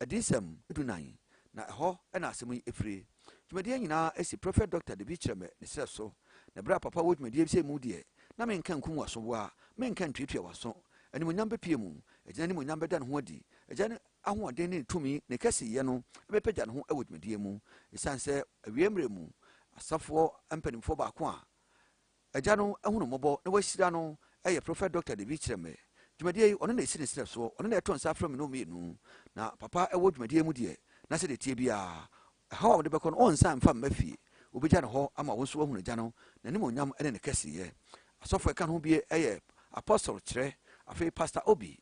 Adiyisɛm 14, na ɛhɔ na asɛm yi firi. Dwumadie nyinaa si Prɔfɛt Dɔkta Dabi Kyerɛmɛ ne serɛ so. Na berɛ a papa wɔ dwumadie sei mu deɛ, na menka nkum w'aso boa, menka ntuatua w'aso. Animuonyam bɛpue mu, Agya no animuonyam bɛda ne ho adi, Agya no ahoɔden ne ne tumi, ne kɛseyɛ no bɛpagya ne ho wɔ dwumadie mu. Ɛsiane sɛ awiei mmerɛ mu asafoɔ mpanimfoɔ baako a Agya no ahu no mmɔbɔ na wahyira no yɛ Prɔfɛt Dɔkta David Kyerɛmɛ. Dwumadie yi, ɔno na ɛsi ne serɛ soɔ, ɔno na ɛto nsa frɛ me ne wo mmienu. Na papa wɔ dwumadie yi mu deɛ, na sɛdeɛ ɛteɛ biara, ɛhaw a wode bɛkɔ no, ɔrensan mfa mma fie. Wobɛgya no hɔ ama wo nso woahunu Agya no, n'animuonyam ne ne kɛseyɛ. Asɔfoɔ a ɛka ne ho bie yɛ Apostle Kyerɛ, afei Pastor Obi,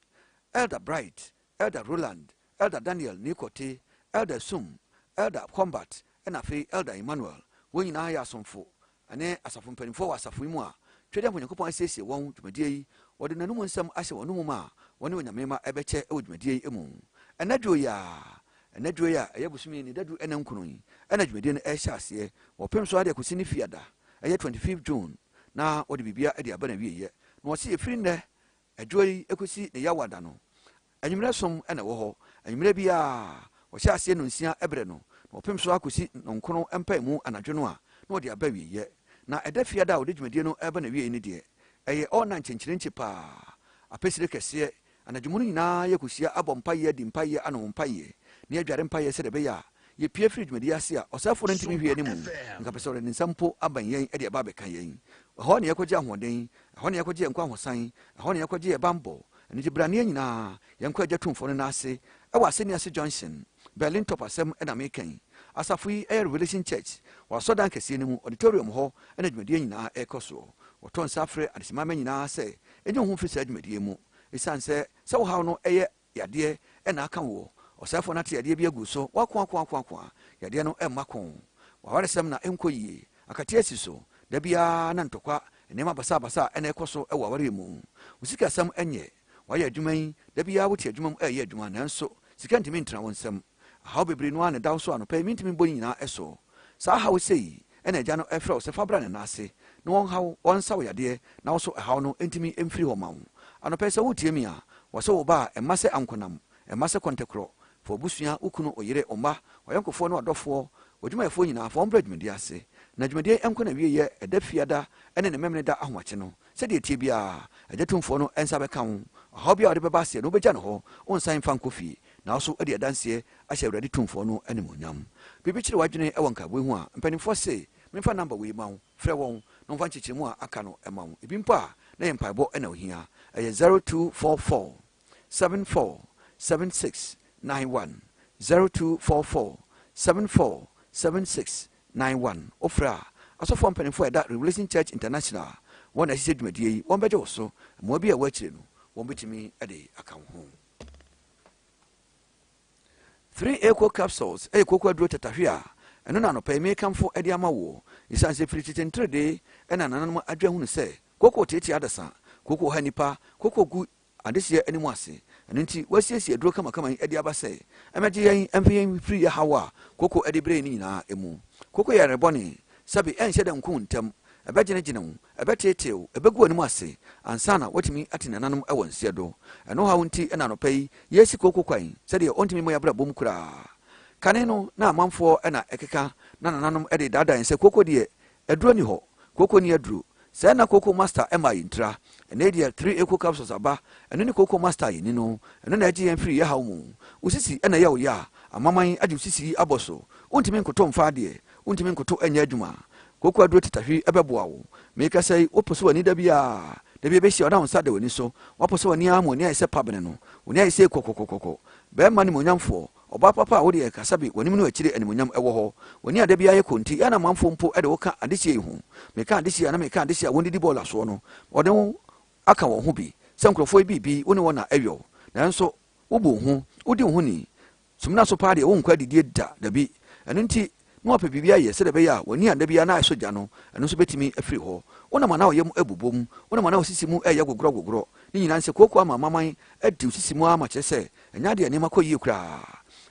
Elder Bright, Elder Roland, Elder Daniel Nii-Kortey, Elder Sum, Elder Combat, ɛna afei Elder Emmanuel. Wɔn nyinaa yɛ asomfo ne asafo mpanimfoɔ wɔ asafo yi mu a Twedeɛmfo Nyankopɔn asiesie wɔn dwumadie yi. Wɔde n'anom nsɛm ahyɛ wɔn anomu ma wɔne Onyame mma ɛbɛkyɛ wɔ dwumadie yi mu. Ɛnɛ dwo yi ara, ɛnɛ dwo yi a ɛyɛ bosome yi ne dadu ɛna nkono yi ɛna dwumadie no ɛrehyɛ aseɛ. Wɔpem so ara de akɔsi ne fiada, ɛyɛ 25 June, na wɔde biribiara de aba n'awieɛ. Na wɔse ɛfiri nnɛ Adwo yi kosi ne Yawa da no, anwummerɛ som na ɛwɔ hɔ. Anwummerɛ biara, wɔhyɛ aseɛ nnɔnsia berɛ no, na wɔpem so ara kɔsi nnɔnkron mpaemu anadwo no a, na wɔde aba awieeɛ. Na ɛda Fiada a wɔde dwumadie no reba n'awieeɛ no deɛ, ɛyɛ ɔɔna nkyenkyerenkye pa ara, apɛsire kɛseɛ. Anadwo mu no nyinaa yɛkɔhyia abɔ mpaeɛ, adi mpaeɛ, anom mpaeɛ, na yɛadware mpaeɛ sɛdeɛ ɛbɛyɛ a Yɛpue firi dwumadie ase a, ɔsɛefoɔ no ntumi nhwɛ yɛn anim, nka pɛ sɛ ɔde ne nsa mpo abɛn yɛn de aba abɛka yɛn. Ɛhɔ na yɛkɔgye ahoɔden, ɛhɔ na yɛkɔgye yɛn nkwahosan, ɛhɔ na yɛkɔgye yɛn banbɔ. Ɛno nti bra ne yɛn nyinaa yɛnkɔ Agya Tumfoɔ no nan ase wɔ Asɛnniase Junction. Berlin Top asɛm na mereka yi. Asafo yi yɛ Revelation Church. Wɔ asɔrdan kɛseɛ no mu, auditorium hɔ na dwumadie nyinaa rekɔ soɔ. Wɔto nsa frɛ adesemma nyinaa sɛ ɛnyi wo ho mfiri saa dwumadie yi mu. Ɛsiane sɛ sɛ wo haw no yɛ Yadeɛ na aka woɔ. Ɔsɛefoɔ no ate yadeɛ bi agu wo so. Woakoakoakoakoa. Yadeɛ no mma ko. W'awaresɛm na ɛnkɔ yie. Akateɛ asi so. Da biara na ntɔkwa, nneɛma basabasa na ɛkɔ so wɔ awareɛ mu. Wo sikasɛm nyɛ. Woayɛ adwuma yi, da biara wote adwuma mu reyɛ adwuma nanso sika ntumi ntena wo nsam. Ahaw bebree no ara na ɛda wo so anɔpa yi mentumi mbɔ ne nyinaa so. Saa haw sei na Agya no frɛ wo sɛ fa bra ne nan ase na ɔnha wo, ɔnsa wo yadeɛ na wo so ɛhaw no ntumi mfiri hɔ ma wo. Anɔpa yi sɛ woretie me a, wɔse wo ba a, mma sɛ ankonam, mma sɛ kɔntɛkorɔ. Fa w'abusua, wo kunu, wo yere, wo mma, w'ayɔnkofoɔ ne w'adɔfoɔ, w'adwumayɛfoɔ nyinaa fa wɔn bra dwumadie ase. Na dwumadie yi nkɔ n'awieɛ ɛda Fiada ne ne Memeneda ahomakye no. Sɛdeɛ ɛteɛ biara, Agya Tumfoɔ no nsa bɛka wo. Ɔhaw biara a wode bɛba aseɛ no, wobɛgya no hɔ, wonsan mfa nkɔ fie. Na wo nso adi adanseɛ ahyɛ Awurade Tumfoɔ no animuonyam. Biribi kyere w'adwene wɔ nkaebɔ yi ho a, mpanimfoɔ se memfa number wei ma wo, frɛ wɔn na wɔmfa nkyekyeremu a aka no mma wo. Ebi mpo a na ɛyɛ mpaebɔ na wohia. Ɛyɛ 0244 74 76 91, 0244 74 76 91. Wofrɛ a, asɔfoɔ mpanimfoɔ a ɛda Revelation Church International wɔn na ɛhyehyɛ dwumadie yi, wɔbɛgye wo so. Mmoa bi a ɛwɔ akyire no, wɔbɛtumi de aka wo ho. 3 Eco Capsules yɛ kooko aduro tatahwe a ɛno na anɔpa yi merekamfo de ama woɔ. Esiane sɛ firi tete nterede na nananom adwe ahunu sɛ kooko teetee adasa, kooko ha nnipa, kooko gu adehyeɛ anim ase, ɛno nti wɔasiesie aduro kamakama yi de aba sɛ ɛmmɛgye yɛn mfe yɛn mfiri yɛ haw a kooko de brɛ yɛn no nyinaa mu. Kooko yɛ yare bɔne, sɛbe ɛnhyɛ da nku wo ntɛm, Ɛbɛgyenegyene wo, ɛbɛteetee wo, ɛbɛgu w'anim ase ansa na woatumi ate nananom wɔ nseɛ do. Ɛno haw nti na anɔpa yi yɛresi kooko kwan sɛdeɛ ɔntumi mmɔ yɛn abrabɔ mu koraa. Kane no na amanfoɔ na ɛkeka na nananom de daadaa yɛn sɛ kooko deɛ aduro nni hɔ, kooko nni aduro. Sɛɛ na kooko master maa yɛn tira. Ɛnnɛ yi deɛ 3 eco capsules aba, ɛno ne kooko master a yɛni no. Ɛno na ɛgye yɛn firi yɛn haw mu. Wo sisi na ɛyɛ wo ya a, amaman agye wo sisi yi abɔ so. Wontumi nkoto mfa adeɛ, wontumi nkoto nyɛ adwuma. Kooko aduro tetahwi bɛboa wo. Merekasa yi, woposo w'ani da biara. Da bi ɛbɛhyia wo na wo nsa da w'ani so. Woaposo w'ani ara ma w'ani ayɛ sɛ pabene no. W'ani ayɛ sei kɔkɔkɔkɔkɔ. Barima animuonyamfoɔ, ɔbaa papa a wo deɛ kasa bi, w'anim ne w'akyiri animuonyam wɔ hɔ. W'ani a da biara yɛ konti, yɛ a na amanfoɔ mpo de wo ka adehyeɛ yi ho. Meka adehyeɛ a na meka adehyeɛ a wɔdidi bɔɔla soɔ no. Wɔde wo aka wɔn ho bi sɛ nkurɔfoɔ yi biribi, wo ne wɔn na ɛyɔ. Nanso wobu wo ho, wodi wo ho ni. Sumina so paa deɛ wonkɔ adidie da, dabi. Ɛno nti na wapɛ biribi ayɛ sɛdeɛ ɛbɛyɛ a w'ani a da biara na ɛsɔ gya no, ɛno nso bɛtumi afiri hɔ. Wonam a na wo yam bobom, wonam a na wo sisi mu reyɛ gogorɔgogorɔ. Ne nyinaa ne sɛ kooko ama amaman adi wo sisi mu ara ma kyerɛ sɛ ɛnyɛ adeɛ a nneɛma kɔ yie koraa.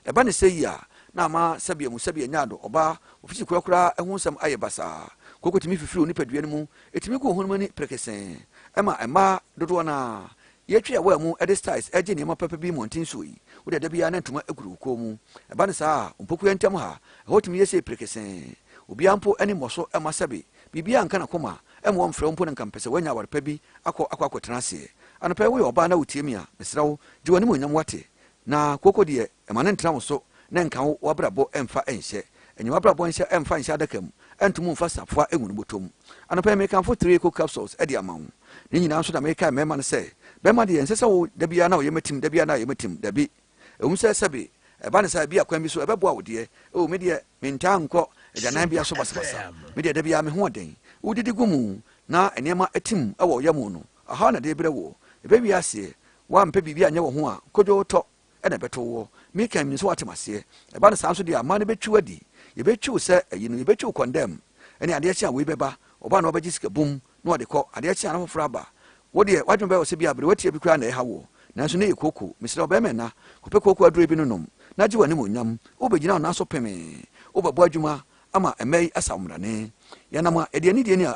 Ɛba no sɛ yi a, na ama sɛbea mu sɛbea nyaado, ɔbaa, ofisi korakora ho nsɛm ayɛ basaa. Kooko tumi fifiri wo nipadua no mu, ɛtumi gu wo honam ani perekesee. Ɛma mmaa dodoɔ no ara. Yɛtwi awaa mu de styles gye nneɛma papa bi mmɔnten so yi, wo deɛ da biara na ntoma guru wo kɔn mu. Ɛba no saa a, wo mpokua ntam ha, ɛhɔ tumi yɛ sei perekesee. Obiara mpo ani mmɔ so mma sɛbe biribiara nka n'akoma mma ɔmfrɛ wo mpo na nka mpɛ sɛ woanya aware pa bi akɔ akɔ akɔtena aseɛ. Anɔpa yi woyɛ ɔbaa na wotie me a, mesrɛ wo, gye w'animuonyam woate? Na kooko deɛ, mma no ntena wo so na nka wo w'abrabɔ mfa nhyɛ. Nyɛ w'abrabɔ nhyɛ mfa nhyɛ adaka mu, nto mu mfa safoa ngu no bɔtɔ mu. Anɔpa yi mekamfo Trico capsules de ama wo. Ne nyinaa nso na mekae mmarima no sɛ, barima deɛ ɛnsɛ sɛ wo da biara na wo yam atim, da biara na yam atim, dabi. Ɛwom sɛ sɛbe ɛba no saa ebia kwan bi so ɛbɛboa wo deɛ, oh me deɛ mentaa nkɔ agyananbea so basabasa, me deɛ da biara me ho ɔden. Wodidi gu mu na nneɛma atim wɔ wo yam no, ɔhaw na ɛde rebrɛ woɔ. Ɛbɛwie aseɛ, woampɛ biribi anyɛ wo ho a, kodwo tɔ. na ɛbɛto woɔ. Meka yi, menim sɛ woate m'aseɛ. Ɛba no saa nso deɛ a, mmaa no bɛtwi wo adi. Yɛbɛtwi wo sɛ ayi no, yɛbɛtwi wo kɔndɛm. Ɛne adeɛ kye a wei bɛba, ɔba na wabɛgye sika bum na ɔde kɔ, adeɛ kye a na foforɔ aba. Wo deɛ, w'adwene bɛyɛ wo sɛ bi a aberewa tia bi koraa na ɛreha woɔ. Nanso na ɛyɛ kooko. Mesrɛ wo, barima nna, kɔpɛ kooko aduro bi no nom, na gye w'animuonyam. Wobɛgyina wo nan so pemee. Wobɛbɔ adwuma ama mmaa yi asa wo mmrane. Yɛnam a, yɛde anidie ne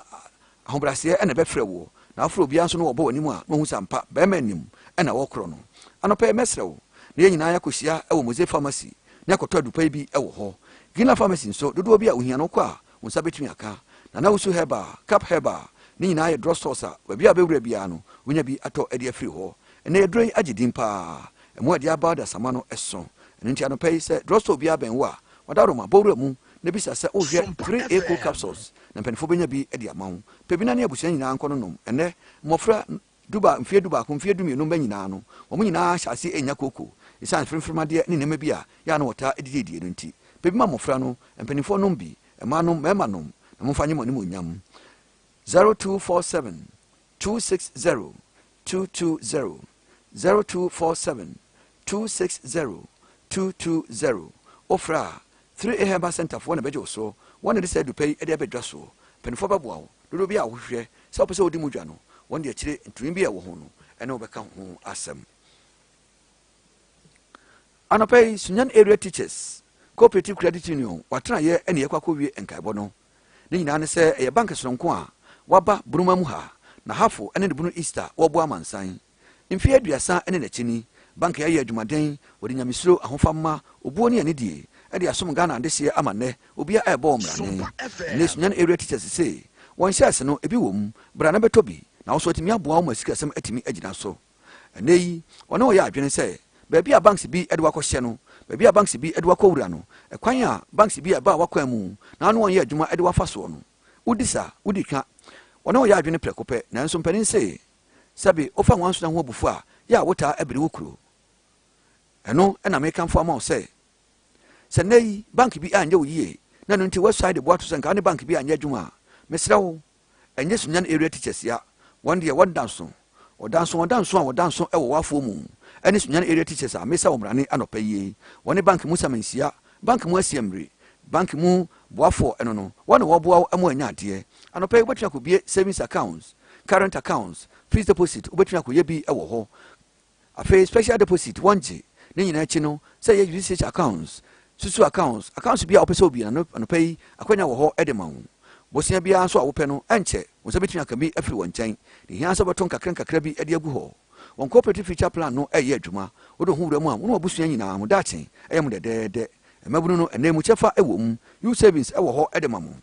Ahobrɛaseɛ na ɛbɛfrɛ woɔ, na wofrɛ obiara nso na wɔbɔ w'anim a, na wɔhu sɛ ampa barima anim na wɔrekorɔ no. Anɔpa yi mɛsrɛ wo na yɛn nyinaa yɛakɔhyia wɔ Mose Pharmacy na yɛakɔtɔ adupa yi bi wɔ hɔ. Greenland Pharmacy nso, dodoɔ bi a wohia no wokɔ a, wo nsa bɛtumi aka. Nana Wusu Herbal, Cap Herbal, ne nyinaa yɛ drug stores a baabi a wobɛwura biara no, wobɛnya bi atɔ de afiri hɔ. Ɛnnɛ aduro yi agye din pa ara. Mmoa a ɛde aba adasamma no so. Ɛno nti anɔpa yi sɛ drug store biara bɛn wo a, wadawuroma, bɔ wura mu na bisa sɛ wohwɛ 3A Cold Capsules na mpanyinfoɔ bɛnya bi de ama wo. Pɛ bi na ne abusua nyinaa nkɔ no nom. Ɛnnɛ, mmɔfra duba mfeɛ dubaako, mfeɛ dumienu mma nyinaa no, wɔn nyinaa hyɛ aseɛ renya kooko ɛsiane fremfremadeɛ ne nneɛma bi a yɛ a na wɔtaa dididie no nti. Pɛ bi ma mmɔfra no, mpanimfoɔ nom bi, mmaa nom, mmarima nom, na momfa nye mo animuonyam. 0247 260 220 0247 260 220 Wofrɛ a, 3A Herbal Centre foɔ na ɛbɛgye wo so. Wɔn na ɛde saa adupa yi de aba dwa soɔ. Mpanimfoɔ bɛboa wo. Dodoɔ biara a wohwehwɛ sɛ wopɛ sɛ wodi mu dwa no, wɔn de akyire ntumi bi a ɛwɔ ho no ne wo bɛka ho asɛm. Anɔpa yi, Sunyani Area Teachers Cooperative Credit Union wɔatenaeɛ ne yɛkɔ akɔwie nkaebɔ no. Ne nyinaa ne sɛ ɛyɛ bank soronko a waba Bruma mu ha, na Hafo ne ne Bunu East a wɔreboa amansan. Mfeɛ aduasa ne n'akyi ni, bank yi ayɛ adwumaden, wɔde nyamesuro, ahofamma, obuo ne anidie de asom Ghana adehyeɛ ama nnɛ obia ɛrebɔ wɔn mmrane. Ɛnnɛ Sunyani Area Teachers se wɔn shares no ebi wɔ mu, bra na bɛtɔ bi na wo nso atumi aboa wo ma sikasɛm atumi agyina so. Ɛnnɛ yi, wɔne wo yɛ adwene sɛ baabi a banks bi de wo akɔhyɛ no, baabi a banks bi de wo akɔwura no, ɛkwan a banks bi a ɛbaa w'akwan mu na wo ne wɔn yɛ adwuma de wo afa soɔ no, wodi sa, wodi ka. Wɔne wo yɛ adwene prɛko pɛ, nanso mpanin se, sɛbe wofa nwansena ho abufuo a, yɛ a wotaa biri wo kuro. Ɛno na mekamfo ama wo sɛ, sɛ nnɛ yi bank bi anyɛ wo yie na ɛno nti woasuae de bo ato sɛ nka wo ne bank bi anyɛ adwuma a, mesrɛ wo, Ɛnyɛ Sunyani Area Teachers ya, wɔn deɛ wɔda nso, wɔda nso, wɔda nso a wɔda nso wɔ w'afoɔ mu, ɛne Sunyani Area Teachers a mesa wɔn mmrane anɔpa yi, wɔne bank mu samansia, bank mu asiamire, bank mu boafoɔ ɛno no, wɔn na wɔboa wo ma woanya adeɛ. Anɔpa yi wobɛtumi akɔbue savings accounts, current accounts, fixed deposit wobɛtumi akɔyɛ bi wɔ hɔ. Afei special deposit wɔngye, ne nyinaa akyi no sɛ ɛyɛ usage accounts, susu accounts, accounts biara a wopɛ sɛ wobue no anɔpa yi akwanya wɔ hɔ de ma wo. Bosea biara nso a wopɛ no ɛnkyɛ wo nsa bɛtumi aka bi afiri wɔn nkyɛn. Deɛ ɛhia ara sɛ wobɛto nkakra nkakra bi de agu hɔ. Wɔn Cooperative Future Plan no reyɛ adwuma. Wode wo ho wura mu a, wo ne w'abusua nyinaa mo daakye yɛ mo dɛdɛɛdɛ. Mmabunu no, ɛnnɛ mu kyɛfa wɔ mu. Youth Savings wɔ hɔ de ma mo.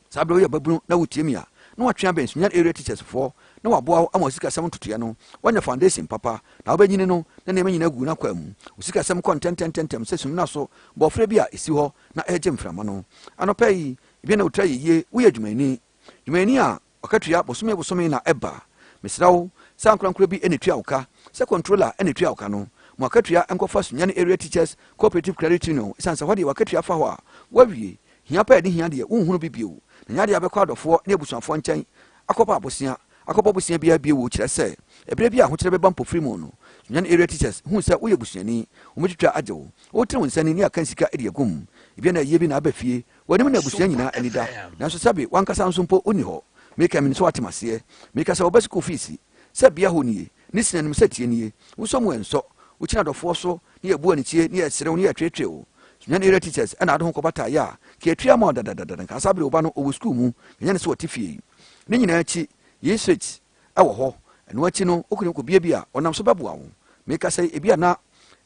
Saa berɛ woyɛ ɔbabunu na wotie me a, na watwe abɛn Sunyani Area Teachers foɔ na waboa wo ama wo sikasɛm ntotoeɛ no woanya foundation papa na wobɛnyini no na nneɛma nyinaa agu n'akwaa mu. Wo sikasɛm kɔ ntɛntɛntɛntɛm sɛ sumina so bɔɔfrɛ bi a ɛsi hɔ na ɛregye mframa no. Anɔpa yi, ebia na wo tiri ayɛ yie, woyɛ adwumayɛni. Dwumayɛni a w'akatua bosome bosome na ɛba. Mesrɛ wo, sɛ ankorankoro bi na ɛtua wo ka, sɛ controller na ɛtua wo ka no, ma w'akatua nkɔfa Sunyani Area Teachers Cooperative Credit Union ɛsiane sɛ hɔ deɛ w'akatua fa hɔ a, woawie. Hia paa a ɛde hia deɛ, wonhunu bi bio. Na nyɛ adeɛ a wobɛkɔ adɔfoɔ ne abusuafoɔ nkyɛn akɔbɔ abosea, akɔbɔ bosea biara bio wɔ kyerɛ sɛ, ɛberɛ bi a ahokyerɛ bɛba mpofiri mu no, Sunyani Area Teachers hu sɛ woyɛ busuani, wɔbɛtwitwa agye wo. Wotene wo nsa ni ne aka sika de agu mu. Ebia na ayie bi na aba fie, w'anim na abusua nyinaa ani da, nanso sɛbe w'ankasa nso mpo wonni hɔ. Meka menim sɛ woate m'aseɛ. Meka sɛ wɔba sukuu feesi, sɛ bea hɔ nie, ne sini anim sɛ tie nie. Wosɔ mu ɛnsɔ. Wokyini adɔfoɔ so ne yɛbu anikyie ne yɛserew ne yɛtweetwee wo. Sunyani Area Teachers na ade ho kɔbata yɛ a, ka yɛtua ama wo dadadada nka saa bere wo ba no ɔwɔ sukuu mu, ɛnyɛ ne sɛ ɔte fie. Ne nyinaa akyi, yi switch wɔ hɔ. Ɛno akyi no, wokɔ kɔbea bi a ɔnam so bɛboa wo. Mekasa yi, ebia na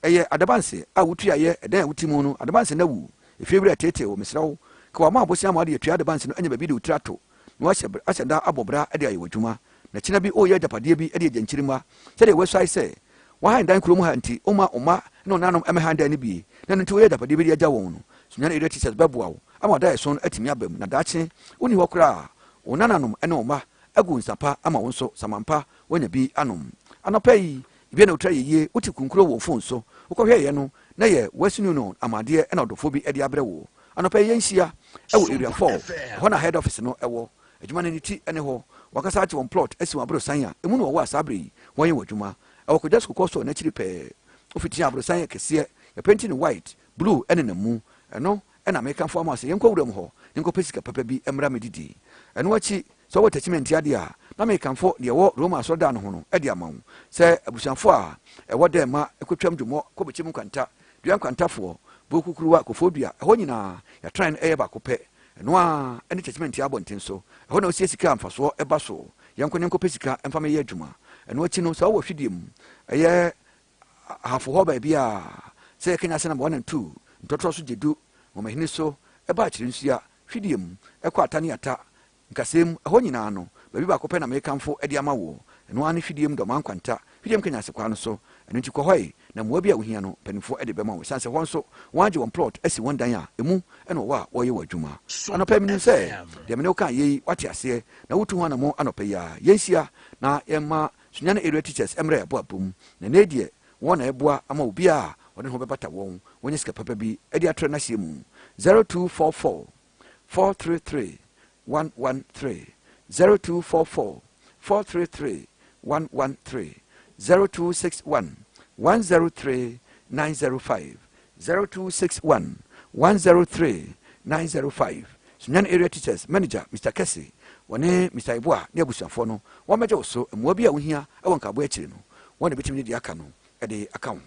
ɛyɛ adabanse a wutuaeɛ, ɛdan a wote mu no, adabanse no awu, efie wura reteetee wo. Mesrɛ wo, ka w'ama abosea ma wode atua adabanse no anya baabi de wo tiri ato, na woahyɛ ahyɛ da abɔ bra de ayɛ w'adwuma. Na kyena bi woreyɛ agyapadeɛ bi de agya nkyirimma. Sɛdeɛ woasuae sɛ woahan dan kurom ha nti, womma wo mma ne wo nananom mmɛhan dan no bi, na ɛno nti woyɛ agyapadeɛ bi de agya wɔn no, Sunyani Area Teachers bɛboa wo ama w'adaeɛso no atumi aba mu, na daakye wonni hɔ koraa a, wo nananom ne wo mma agu nsa pa ama wo nso, saman pa, woanya bi anom. Anɔpa yi, ebia na wotra yiye, wote kunkuro wɔ wo fon so, wokɔhwɛeɛ no, na ɛyɛ Western Union amadeɛ na ɔdɔfoɔ bi de abrɛ wo. Anɔpa yi yɛnhyia wɔ Area 4, ɛhɔ na head office no wɔ. Adwuma no ne ti ne hɔ. Wɔankasa agye wɔn plot asi wɔn aborosan a emu na wɔwɔ a saa berɛ yi wɔnyɛ wɔn adwuma. Ɛwɔ Kodwo Sukuu Store no akyiri pɛɛ. Wofitii aborosan kɛseɛ, yɛpenti no white, blue nenam mu. Ɛno na mekamfo ama wo sɛ yɛnkɔ wuram hɔ na yɛnkɔpɛ sika papa bi mmra mmɛdidi. Ɛno akyi, sɛ wowɔ Techiman adeɛ a, na mekamfo deɛ ɛwɔ Roma asɔredan no ho no de ama wo. Sɛ abusuafoɔ a ɛwɔ Dɛɛma, Kotwam Dwomɔ, Kɔbɛkyɛm Nkwanta, Dua Nkwantafoɔ, Buo Kukuruwa, Kofoɔ Dua, ɛhɔ nyinaa, yɛatrae no yɛ baako pɛ. Ɛno ara ne Techiman abɔnten so. Ɛhɔ na wosie sika a mfasoɔ ba so. Yɛnkɔ na yɛnkɔpɛ sika mfa mmɛyɛ adwuma. Ɛno akyi no, sɛ wowɔ hwedeɛ mu, ɛyɛ Ahafo hɔ baabi a, sɛ yɛka Nyase Number 1 and 2, Ntɔtorɔ so Gyedu, Nwomahini so, ɛba Akyerensua, Hwedeɛ mu, ɛkɔ Ata ne Ata, Nkasɛɛ mu, ɛhɔ nyinaa no, baabi baako pɛ na merekamfo de ama woɔ, ɛno ara ne Hwedeɛ mu Dɔmaa Nkwanta, Hwedeɛ mu Kanyase kwan no so. Ɛno nti kɔ hɔ ɛ, na mmoa bi a wohia no, mpanimfoɔ de bɛma wo, ɛsiane sɛ hɔ nso wɔagye wɔn plot asi wɔn dan a ɛmu na wɔwɔ a wɔreyɛ wɔn adwuma. Anɔpa yi menim sɛ deɛ me ne wo kaeɛ yi woate aseɛ na woretu ho anammɔn anɔpa yi ara. Yɛnhyia na yɛmma Sunyani Area Teachers mmra yɛabɔ abom, na nnɛ yi deɛ wɔn na ɛboa ama obiara a ɔde ne ho bɛbata wɔn, wɔnya sika papa bi de atra n'aseɛ mu. 0244 433 113 0244 433 113 0261 103 905 0261 103 905 Sunyani Area Teachers Manager Mister Kɛse, wɔne Mister Yeboah ne abusuafoɔ no wɔmmɛgye wo so mmoa bi a wohia wɔ nkaebɔ akyiri no, wɔn na ɛbɛtumi de deɛ aka no de aka wo ho.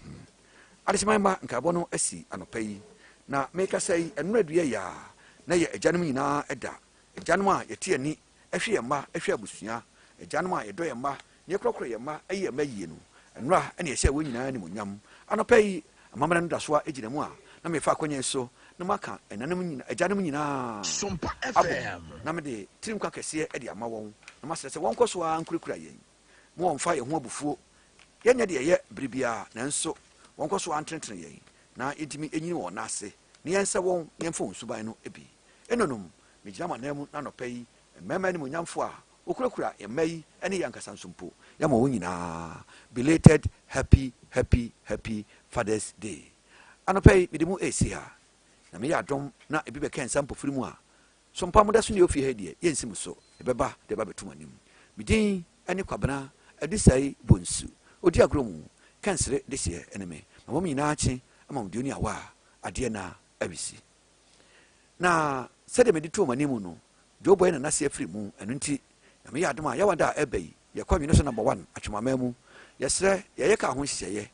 Adehyeman mma nkaebɔ no asi anɔpa yi, na merekasa yi, ɛnora dua yi ara na ɛyɛ agyanom nyinaa da, agyanom a yɛte ani hwɛ yɛn mma, hwɛ abusua, agyanom a yɛdɔ yɛn mma na yɛkorɔkorɔ yɛn mma, yi yɛn mma yie no, ɛnora na yɛhyɛɛ wɔn nyinaa animuonyam. Anɔpa yi, amammerɛ no da so ara gyina mu a na merefa akwannya yi so na maka ɛnanom nyina, agyanom nyinaa abom na mede tiri nkwa kɛseɛ de ama wɔn, na masrɛ sɛ wɔnkɔ so ara nkurakura yɛn. Mo wɔmfa yɛn ho abufuo. Yɛnyɛ deɛ ɛyɛ bere biara, nanso wɔnkɔ so ara ntenetene yɛn na yɛntumi nyini wɔ wɔn nan ase, na yɛnsɛ wɔn na yɛmfa wɔn suban no bi. Enonom, megyina mo ananmu na anɔpa yi, mmarima animuonyamfoɔ a wɔkurakura yɛn mma yi ne yɛn ankasa nso mpo, yɛama wɔn nyinaa belated happy happy happy Father's Day. Anɔpa yi, mede mo resi ha. Nyame yɛ adom na ebi bɛka nsa mpofiri mu a, So mpa moda so ne ofie ha yi deɛ, yɛnsi mo so, yɛbɛba de aba abɛto mo anim. Me din ne Kwabena Adisai Bonsu, ɔdi agorɔ mu, kɛnsere dehyeɛ ne me. Mama mo nyinaa kye ama mo deɛ ɔni awa a, adeɛ na awisi. Na sɛdeɛ mede too mo anim no, Joe Boy na n'ase afiri mu, ɛno nti, Nyame yɛ adom a, Yawada a ɛreba yi, yɛkɔ Nwene so number one, Atwemaman mu. Yɛsrɛ, yɛyɛ kaa ho nhyehyɛeɛ.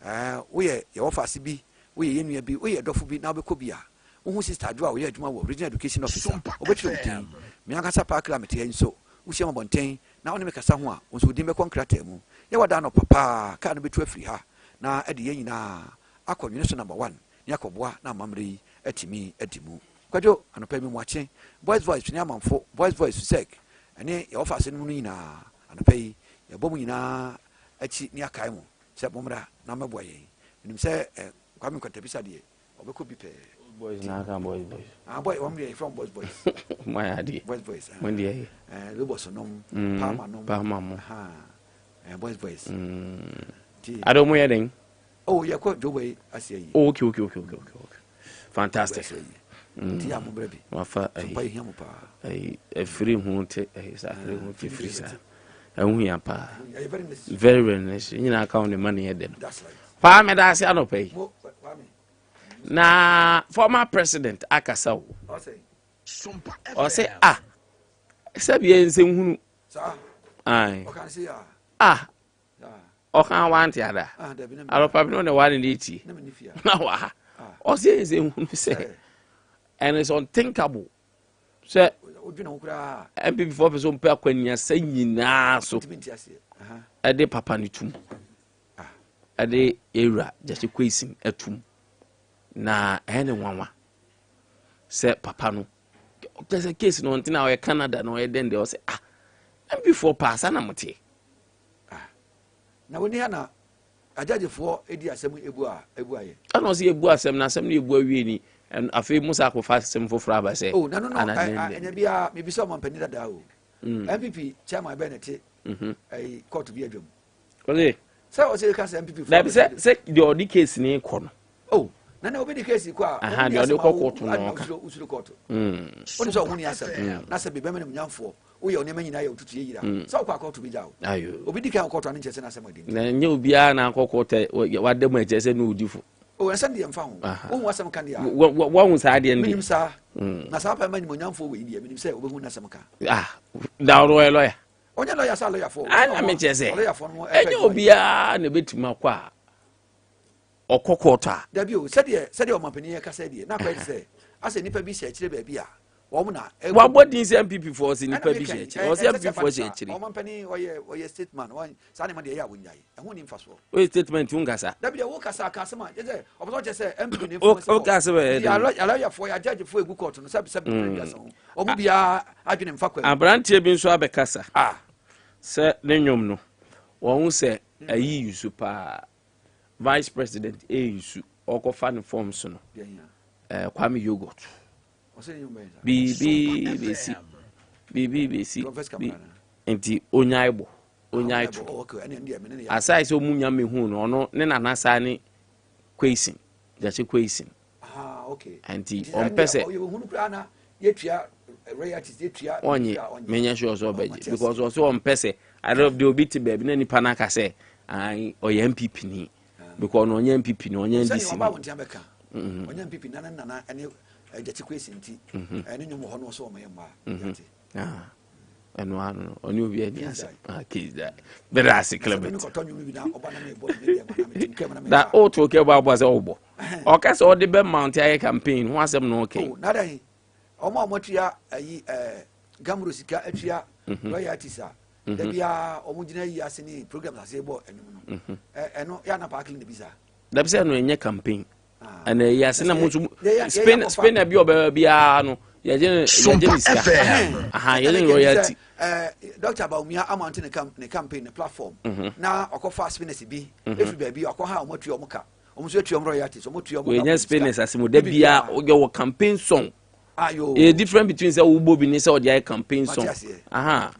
Ɛɛ, woyɛ yɛn wɔfaase bi, woyɛ yɛn nua bi, woyɛ yɛn dɔfo bi na wobɛkɔ bi a, Wohu Sista Adwoa a ɔyɛ adwuma wɔ Regional Education Office a, ɔbɛtwerɛ wo din. Me ankasa Parker a mete ha yi nso, wohyia me abɔnten na wo ne me kasa ho a, wo nso wo din bɛkɔ nkrataa mu. Yɛwɔ da anɔpa paa, kaa no bɛtu afiri ha na ɛde yɛn nyinaa akɔ Nwene so Number One ne akɔboa na amammerɛ yi atumi adi mu. Kwadwo, anɔpa yi memuakye Boys Voice Twene Amanfo, Boys Voice Suseg, ɛne yɛn wɔfaase no mu no nyinaa. Anɔpa yi, yɛbɔ mo nyinaa akyi ne akae mo sɛ mommra na mmɛboa yɛn. Menim sɛ eh, Kwame Nkwantabisa deɛ, Ɔbɛkɔ bi pɛɛ. Boys na aka boys boys. Ah boy wɔn deɛ yɛfrɛ wɔn boys boys. Mo ayɛ adeɛ. Boys boys. Mo deɛ yɛ. Ɛɛ lobɔs nom. Palma nom. Palma mo. Ɛɛ boys boys. Ti. Ade wɔn yɛ den. Oh yɛ kɔ jobo yi ase ayi. Oh okay okay okay okay okay fantastic. Ti yɛ mo brɛ bi. Wafa ayi. Sumpa yɛ hia mo paa. Ayi efiri ho te ayi sa efiri ho te firi sa. Ɛho hia paa. Very very necessary. Nyinaa ka wɔn de ma ne yɛ dɛ no. That's right. Paa mɛda ase anɔpa yi. Na former president akasa o. Ɔsɛ ah sɛbi yɛ nsɛnhunu. Ayi. Ah ɔka wante ada. Anɔpa bi no na wa ne ne tie. Na wa ha. Ɔsɛ yɛ nsɛnhunu sɛ and it's unthinkable. Sɛ wodwene ho koraa. NPP foɔ pɛ sɛ ɔmpɛ akwaniasa nyinaa so ntumi nte aseɛ. Ɛde papa no tum, ɛde ewura Gyakye Quayson atum, na ɛyɛ ne nwanwa sɛ papa no kyɛ sɛ case no ɔntena, ɔyɛ Canada na ɔyɛ dɛn deɛ, ɔsɛ ah, NPP foɔ paa sa na mo teɛ. Na wɔni ha na agyagyefoɔ di asɛm ebu a ebu ayɛ. Ɛna ɔsɛ yɛbu asɛm na asɛm no yɛbu awie ni, afei musa akɔfa asɛm foforɔ aba sɛ Oh, na no ana ɛnyɛ biara mebisa ɔmampanin dadaa o. NPP chairman bɛn na ɛte ɛyi court bi adwam? Ɔsɛ sɛ ɔsɛ ka sɛ NPP foɔ dabi, sɛ deɛ ɔde case ne kɔ no. Oh, na na obi de case kɔ a Aha, deɛ ɔde kɔ court no ɔka. Usuro court wọ́n sɛ ɔho ni asɛm na sɛ bɛbɛn mu nyamfoɔ woyɛ ɔnneɛma nyinaa yɛ otutu yɛ yira sɛ ɔkɔ akɔto bi gya o. Ayo. Obi di kan kɔto ano nkyɛn sɛ n'asɛm ɔdi. Na nyɛ obiara na akɔ court wada mu ɛkyɛ sɛ ne odi fo. O, ɛsɛm deɛ mfa ho, wohu asɛm ka deɛ a wahu saa deɛ no. Menim deɛ saa na saa pɛ ma nimonyamfoɔ wɔ yi deɛ, menim sɛ wobɛhu n'asɛm ka. Ah, na ɔno ɔyɛ lɔya. Ɔnyɛ lɔya sɛ lɔyafoɔ. Ana mekyɛ sɛ lɔyafoɔ no ɛnyɛ obiara na ɛbɛtumi akɔ a ɔkɔ court a. Dabi o, sɛdeɛ ɔmampanin yɛ kasa deɛ na akɔyɛ te sɛ asɛ nipa bi hyɛ akyire baabi a wɔn na wabɔ din sɛ NPP foɔ sɛ nipa bi hyɛ akyire, ɔsɛ NPP foɔ hyɛ akyire. Ɔmampanin ɔyɛ statement wɔn saa nneɛma deɛ ɛyɛ a wɔnyae ɛho ni mfasoɔ. Oye, statement nkasa. Dabi deɛ, wo kasa ka asɛm a yɛ sɛ ɔpɛ sɛ ɔkyɛ sɛ NPP ne O ka asɛm a ɛyɛ den. Alɔyafoɔ yɛ agyagyefoɔ egu court no sɛbi sɛbi pɛrɛ bi asɛm ho, ɔmo biara adwene mfa kwan mu. Aberanteɛ bi nso abɛkasa sɛ ne nnwom no wɔn ho sɛ ayi yusu paa, vice president ɛyɛ ɔkɔfa ne form so no. Deɛ hia. Kwame Yogurt. Ɔsɛ ne nnwom bɛyɛ saa. Biribi bɛsi, biribi bɛsi. Professor Kamara na. Nti onyae bɔ, onyae to. Oh, okay, ɛne ɛne mene ne yɛ. Aside sɛ ɔmu nya mehu no, ɔno ne nana saa ne Quayson, Gyakye Quayson. Ah, okay. Nti ɔmpɛ sɛ ɔyɛ ohunu koraa na yɛtua royalties, yɛtua. Ɔnye menyɛ sure sɛ ɔbɛgye because ɔsɛ ɔmpɛ sɛ ade de obi te baabi na nipa no aka sɛ ai, ɔyɛ NPP ni, because ɔno ɔnyɛ NPP ni, ɔnyɛ sɛdeɛ NDC ɔba ni. abɔnten abɛka ɔnyɛ NPP nana nana ɛne Gyakye Quayson, nti ɛne nnwom wɔ hɔ no ɔsɛ ɔmo yɛ mmaa yɛate. Ah, ɛno ano no ɔne obi ani asɛm. Ah, case da bɛda ase. Sɛ Clement. me kɔtɔ nnwom bi na ɔba na mebɔ ne deɛ ma na metim kɛ ma na na meka. woto kɛ bɔ aboa sɛ wobɔ ɔka sɛ ɔde bɛ mount ayɛ campaign ho asɛm na ɔkɛ. Oh, na dɛn, ɔmo a ɔmo atua ayi gamro sika atua royalties a da biara ɔmo gyina yi ase ne programs ase bɔ ɛnwom no, ɛno yɛ ana paakili na bi saa. Dabi, sɛ ɛno ɛnyɛ campaign. Ah. Ɛna ɛyi ase na mo nso Yɛ spin na bi ɔbɛba biara no, yɛgye ne sika. Aha, yɛgye ne royalty. Dr. Bawumia amante ne campaign ne platform na ɔkɔfa spinners bi efiri baabi ɔkɔ ha, ɔmo atua ɔmo ka, ɔmo nso atua ɔmo royalties, ɔmo atua ɔmo wɔnyɛ sika. spinners ase mo da biara yɛwɔ campaign song. Ayo. Ɛyɛ different between sɛ wobɔ bi ne sɛ ɔde ayɛ campaign song. Mate aseɛ. Aha,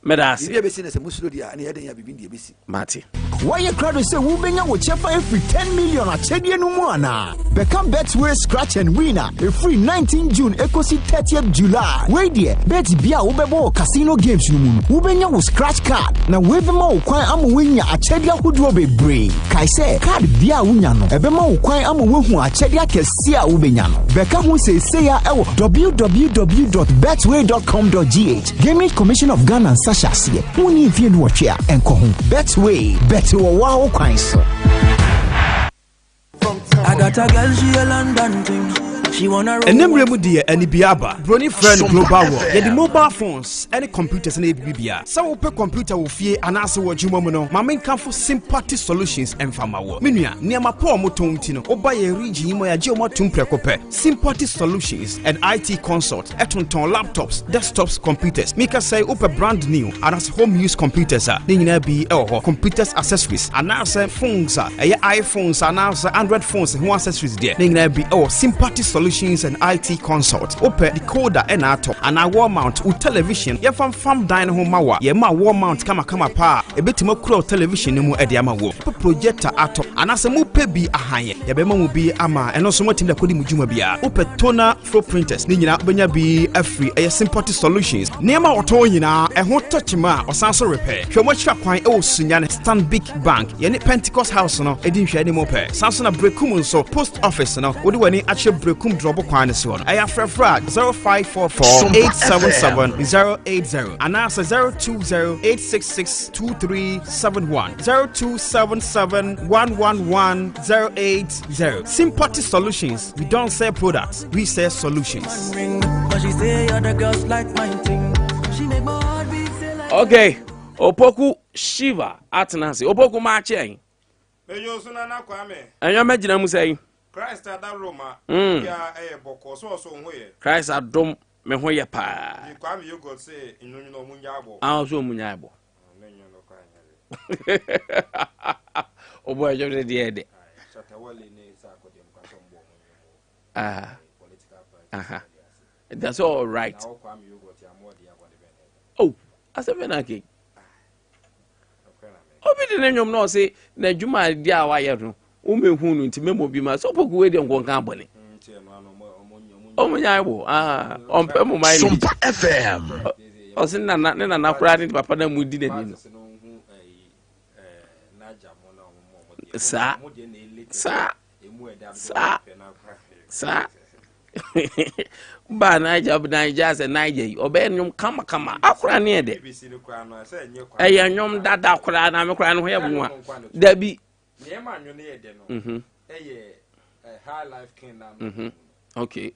mɛda ase. Biribi a ebesi na sɛ musuro deɛ, ɛna yɛde yɛ biribi deɛ ebesi. Mate. Wɔyɛ krado sɛ wobɛnya wo kyɛfa ɛfiri 10 million akyɛdeɛ no mu anaa? Bɛka Betway Scratch and Win a ɛfiri 19 June ɛkɔsi 30th July. Wei deɛ, bet bia a wobɛbɔ wɔ casino games no mu no, wobɛnya wo scratch card, na wei bɛma wo kwan ama woanya akyɛdeɛ ahodoɔ bebree. Kae sɛ card bia a wonya no, ɛbɛma wo kwan ama woahu akyɛdeɛ akɛseɛ a wobɛnya no. Bɛka ho seesei a ɛwɔ www.betway.com.gh. Gaming Commission of Ghana nsa hyɛ aseɛ. Wonni mfie 18 a, ɛnkɔ ho. Betway, bet wɔ wo wo kwan so. I got a girl, she a London thing. She wanna roll. Ɛnɛ mmerɛ mu deɛ, anibia aba, buroni frɛ no global world. Yɛde mobile phones ne computers ne ɛbibibia. Sɛ wopɛ computer wɔ fie anaasɛ wɔ adwuma mu no, ma menkamfo Sympathy Solutions ɛmfa ma wɔ. Me nua, nneɛma pa a ɔmotɔn nti no, woba yɛ region yi mu a, yɛagye ɔmo atom prɛko pɛ. Sympathy Solutions and IT Consult ɛtontɔn laptops, desktops, computers. Mika sɛ wopɛ brand new anaasɛ home use computers a, ne nyinaa bi ɛwɔ hɔ. Computers accessories anaasɛ phones a ɛyɛ iPhones anaasɛ Android phones ho accessories deɛ, ne nyinaa bi ɛwɔ Sympathy Solutions and IT Consult. Wopɛ decoder ɛna atɔ anaa wall mount wo television, yɛmfa mfam dan no ho ma wo a, yɛma wall mount kamakama paa a ɛbɛtumi akura wo television no mu ɛde ama wo. Wopɛ projector atɔ anaasɛ mopɛ bi ahanyɛ, yɛbɛma mu bi ama ɛno nso moatumi de akɔdi mu dwuma biara. Wopɛ toner flow printers, ne nyinaa wobɛnya bi afiri ɛyɛ Sympathy Solutions. Nneɛma a wɔtɔn nyinaa ɛho tɔkyema a ɔsan so repɛ. Hwɛ wɔn akyira kwan ɛwɔ Sunyane, Stanbic Bank yɛne Pentecost House no ɛdi nhwɛ anim pɛ. San so na Brekum nso, post office no, wode w'ani akyerɛ Brekum. Berekum Drɔbo kwan no soɔ no. Ɛyɛ afrɛfrɛ a 0544 877 080 anaasɛ 020 866 2371 0277 111 080. Sympathy Solutions, we don't sell products, we sell solutions. Okay, Opoku Shiva atena ase. Opoku maakye. Eyo so Nana Kwame. Ɛnyɛ mɛgyina mu sɛn. Christ adaroma. Ya ɛyɛ bɔkɔ so ɔso ho yɛ. Christ adom me ho yɛ paa. Di Kwame yogurt sɛ nnwonwo ɔmo nya abɔ. Ah, so ɔmo nya abɔ. Ɔbɔ ɛdwom de deɛ de. Ah. Aha. That's all right. Oh, asɛ bɛ na ke. Obi de ne nnwom na ɔse n'adwuma adeɛ a wayɛ no womɛhu no nti mɛmɔ bi ma sɛ ɔpɔku wei deɛ nkɔnka abɔne ɔmo nya bo ɔmpɛ mo ma Sompa FM. Ɔse nana ne nana koraa ne papa na mu di n'ani no saa saa saa saa ba Naija Naija sɛ Naija yi ɔbɛyɛ nnwom kamakama akora ne yɛ dɛ ɛyɛ nnwom dada koraa na me koraa ne ho yɛ nwa dabi. Okay.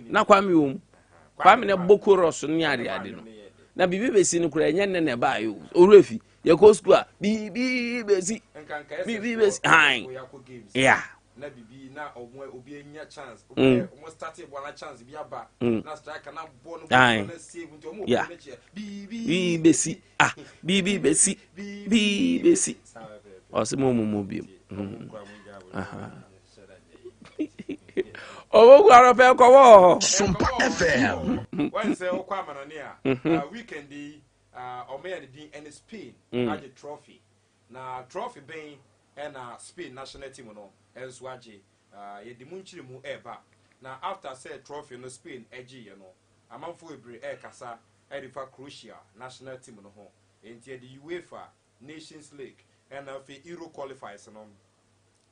Na Kwame wɔ mu, Kwame na bɔ chorus ne ade ade no na biribi bɛsi no koraa ɛnyɛ nnɛ na ɛbaa yɛ owurɛ fi yɛkɔ sukuu a biribi bɛsi biribi bɛsi han ya. Na bibi na ɔmo obi anya chance ɔmo start bɔ na chance bi aba na striker na bɔ no bɔ na save nti ɔmo bɔ n'akyi biribi bɛsi ah biribi bɛsi biribi bɛsi ɔsɛ mo mo mo bi ɔmo gu arɔpɛ nkɔmɔ wɔ hɔ. Sompa FM. Wɔn sɛ ɔkɔ amanɔne a weekend yi ɔmo yɛ ne din ɛne Spain agye trophy, na trophy bɛn ɛna Spain national team no ɛnso agye? Yɛde mu nkyiri mu ɛɛba na after sɛ trophy no Spain ɛgye yɛ no, amanfo bebree ɛɛkasa ɛde fa Croatia national team no ho. Nti yɛde UEFA Nations League ɛna afei Euro qualifiers no,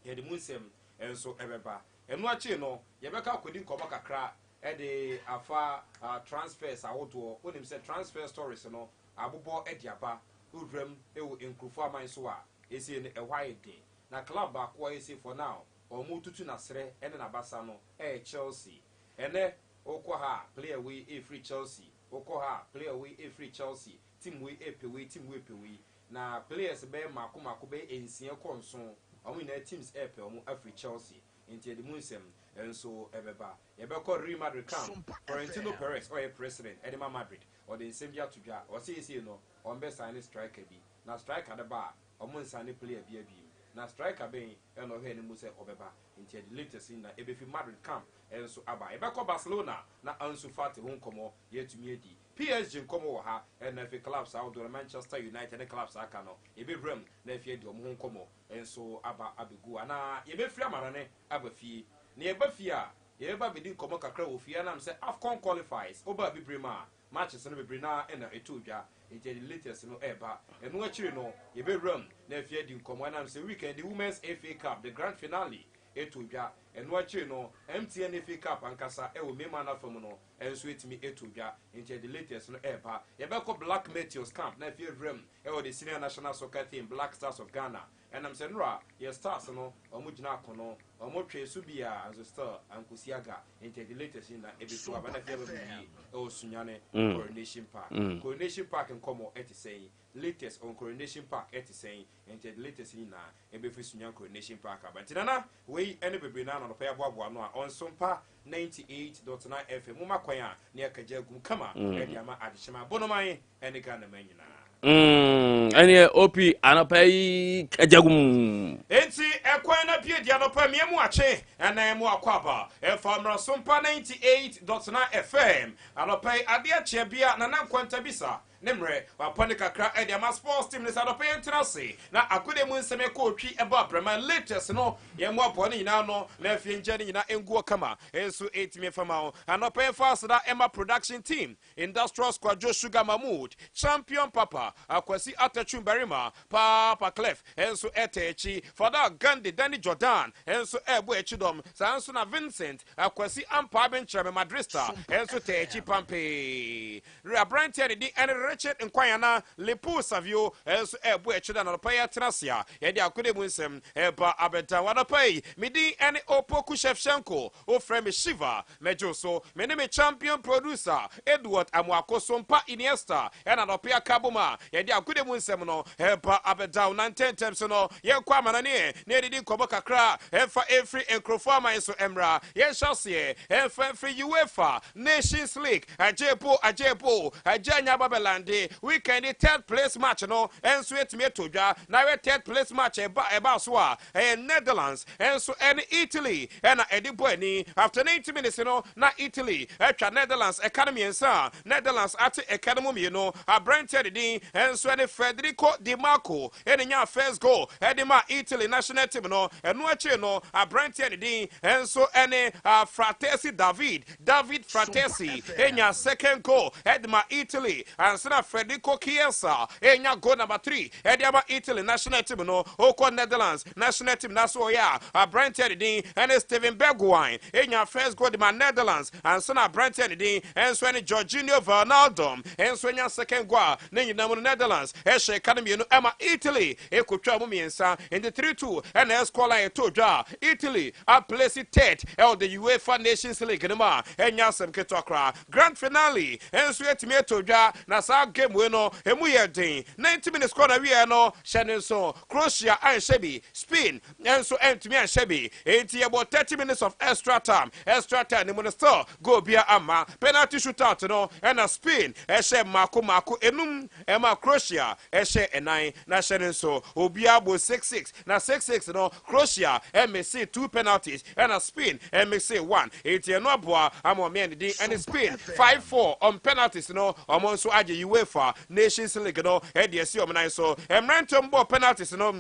yɛde mu nsɛm ɛnso ɛbɛba. Ɛno akyi no, yɛbɛka akɔdi nkɔmɔ kakra ɛde afa transfers ahodoɔ. Wonim sɛ transfer stories no abobɔ ɛde aba owuram ɛwɔ nkurɔfoɔ aman so a ɛsie no ɛhɔ ayɛ den, na club baako a ɛsie for now ɔmo tutu n'asrɛ ɛne n'abasa no ɛyɛ Chelsea. Ɛnɛ wokɔ ha, player wei ɛfiri Chelsea, wokɔ ha, player wei ɛfiri Chelsea, team wei ɛpɛ wei, team wei ɛpɛ wei, na players bɛyɛ mako mako bɛyɛ 6 kɔ 7, ɔmo nyinaa teams ɛpɛ ɔmo afiri Chelsea. Nti yɛde mu nsɛm nso ɛbɛba. Yɛbɛkɔ Real Madrid camp. Florentino Perez, ɔyɛ president ɛde ma Madrid, ɔde nsɛm bi ato dwa. Ɔsɛ yɛsie no ɔmbɛ sign striker bi, na striker de ba a ɔmo nsign player bi abiem, na striker bɛn ɛna ɔhwɛ ne mu sɛ ɔbɛba? Nti yɛde latest na ɛbɛfi Madrid camp ɛnso aba. Yɛbɛkɔ Barcelona na Ansu Fati ho nkɔmmɔ yɛatumi adi, PSG nkɔmmɔ wɔ ha, ɛna afei clubs ahodoɔ no, Manchester United ne clubs aka no, yɛbɛwura mu na afei adi ɔmo ho nkɔmmɔ nso aba abɛgu. Anaa yɛbɛfiri amanɔne aba fie, na yɛba fie a yɛbɛba bɛdi nkɔmmɔ kakra wɔ fie anam sɛ AFCON qualifiers woba bebree mu a matches no bebree naa ɛna ɛtɔ dwa, nti yɛde latest no ɛɛba. Ɛno akyiri no, yɛbɛwura mu na afei adi nkɔmmɔ ɛnam sɛ weekend Women's FA Cup, the grand finale ɛtɔ dwa. Ɛno akyiri no, MTN FA Cup ankasa ɛwɔ mmarima no afa mu no ɛnso ɛtumi ɛtɔ dwa, nti yɛde latest no ɛɛba. Yɛbɛkɔ Black Meteors camp na afei awura mu ɛwɔ the senior national soccer team, Black Stars of Ghana, ɛnam sɛ nnora yɛ Stars no ɔmo gyina akono, ɔmo twe so bia nso still ankosi aga, nti yɛde latest na ɛbɛfu aba na afei aba bɛwie ɛwɔ Sunyane Coronation Park. Coronation Park nkɔmmɔ ɛte sɛn? Latest on Coronation Park ɛte sɛn? Nti yɛde latest nyinaa ɛbɛfi Sunyane Coronation Park aba. Nti Nana, wei ɛne bebree naa na ɔnɔpɛ aboaboa no a ɔnsompa 98.9 FM moma kwan a ne yɛkagya agum kama ɛde ama adehyema Bonoman ɛne Ghana ma nyinaa. Ɛneɛ op anɔpa yi kagyagum. Enti ɛkwan na pie di anɔpa mmea mu akye ɛnan mu akɔ aba ɛfa Mmerɛsompa 98.9 FM. Anɔpa yi adeɛ kyeɛ bia Nana Nkwanta bisa. Ne mmerɛ wapɔ ne kakra de ama sports team no sɛ anɔpa yɛntena ase na agodie mu nsɛm ɛkɔ otwi ɛbɔ abrɛma latest no yɛmmoaboa ne nyinaa no na afei nkyɛn ne nyinaa ngu kama nso ɛtumi fama wo. Anɔpa yɛmfa aseda ɛma production team: Industrial Squadro, Sugar Mahmood, Champion Papa Akwasi Atachum, Barima Papa Clef nso ɛtɛ akyi, Fada Gandhi, Danny Jordan nso ɛɛbɔ akyi dɔm saa nso na Vincent Akwasi Ampa Benkyerɛme Madrista nso tɛ akyi pampee. Aberanteɛ ne din ɛne Richard Nkwayana Lepu Savio nso ɛɛbɔ akyi da. Anɔpa yɛ atena ase a yɛde akode mu nsɛm ɛba abɛda wanɔpa yi, me din ɛne Opoku Shevchenko, wofrɛ me Shiva mɛgye so. Me ne me champion producer Edward Amoako Sompa Iniesta ɛna anɔpa aka bom a yɛde akode mu nsɛm no ɛba abɛda wo. Na ntɛntɛm so no yɛnkɔ amanane na yɛdedi nkɔmmɔ kakra ɛmfa ɛmfiri nkurɔfoɔ aman so mmra. Yɛnhyɛ aseɛ ɛmfa mfiri UEFA Nations League. Agye po, agye po, agye anya babɛlande. Weekend third place match no ɛnso etumi eto dwa na ayɛ third place match ɛba so a ɛyɛ Netherlands ɛnso ɛne Italy ɛna ɛde bɔ ani. After 90 minutes no na Italy ɛtwa Netherlands ɛka no mmiɛnsa a Netherlands ate ɛka no mu mmienu. Aberanteɛ de din ɛnso ɛne Federico Di Marco ɛne nya first goal ɛde ma Italy national team no. Ɛno akyire no, aberanteɛ de din ɛnso ɛne Fratesi David, David Fratesi enya second goal ɛde ma Italy ansa na Federico Chiesa enya goal number 3 ɛde ama Italy national team no. Okɔ Netherlands national team na so ɔyɛ a, aberanteɛ de din ɛne Steven Bergwijn enya first goal de ma Netherlands ansa na aberanteɛ de din ɛnso ɛne Georginio Wijnaldum ɛnso enya second goal a ne nyinaa mu no Netherlands ɛhyɛ ka no mmienu ɛma Italy ekotwa mu mmiɛnsa. Nti 3-2 ɛna ɛscore line ɛtɔ dwa a Italy aplace third ɛwɔ the UEFA Nations League no mu a ɛnya asɛm ketewa koraa. Grand finale ɛnso etumi ɛtɔ dwa na saa game wei no emu yɛ den. 90 minutes kɔ na wie no, hyɛ ne nso Croatia anhyɛ bi, Spain ɛnso ɛntumi anhyɛ bi, enti yɛbɔ 30 minutes of extra time. Extra time ne mu no, still goal bia ama. Penalty shootout no ɛna Spain ɛhyɛ mako mako enum ɛma Croatia ɛhyɛ ɛnan. Na hyɛ ne nso obiara bɔ 6-6 na 6-6 no Croatia ɛmiss two penalties ɛna Spain ɛmiss one, enti ɛno aboa ama ɔmo ne din ɛne Spain 5-4 on penalties no ɔmo nso agye UEFA Nations League no ɛde ɛsi ɔmo nan so. Mmeranteɛ bɔ penalties no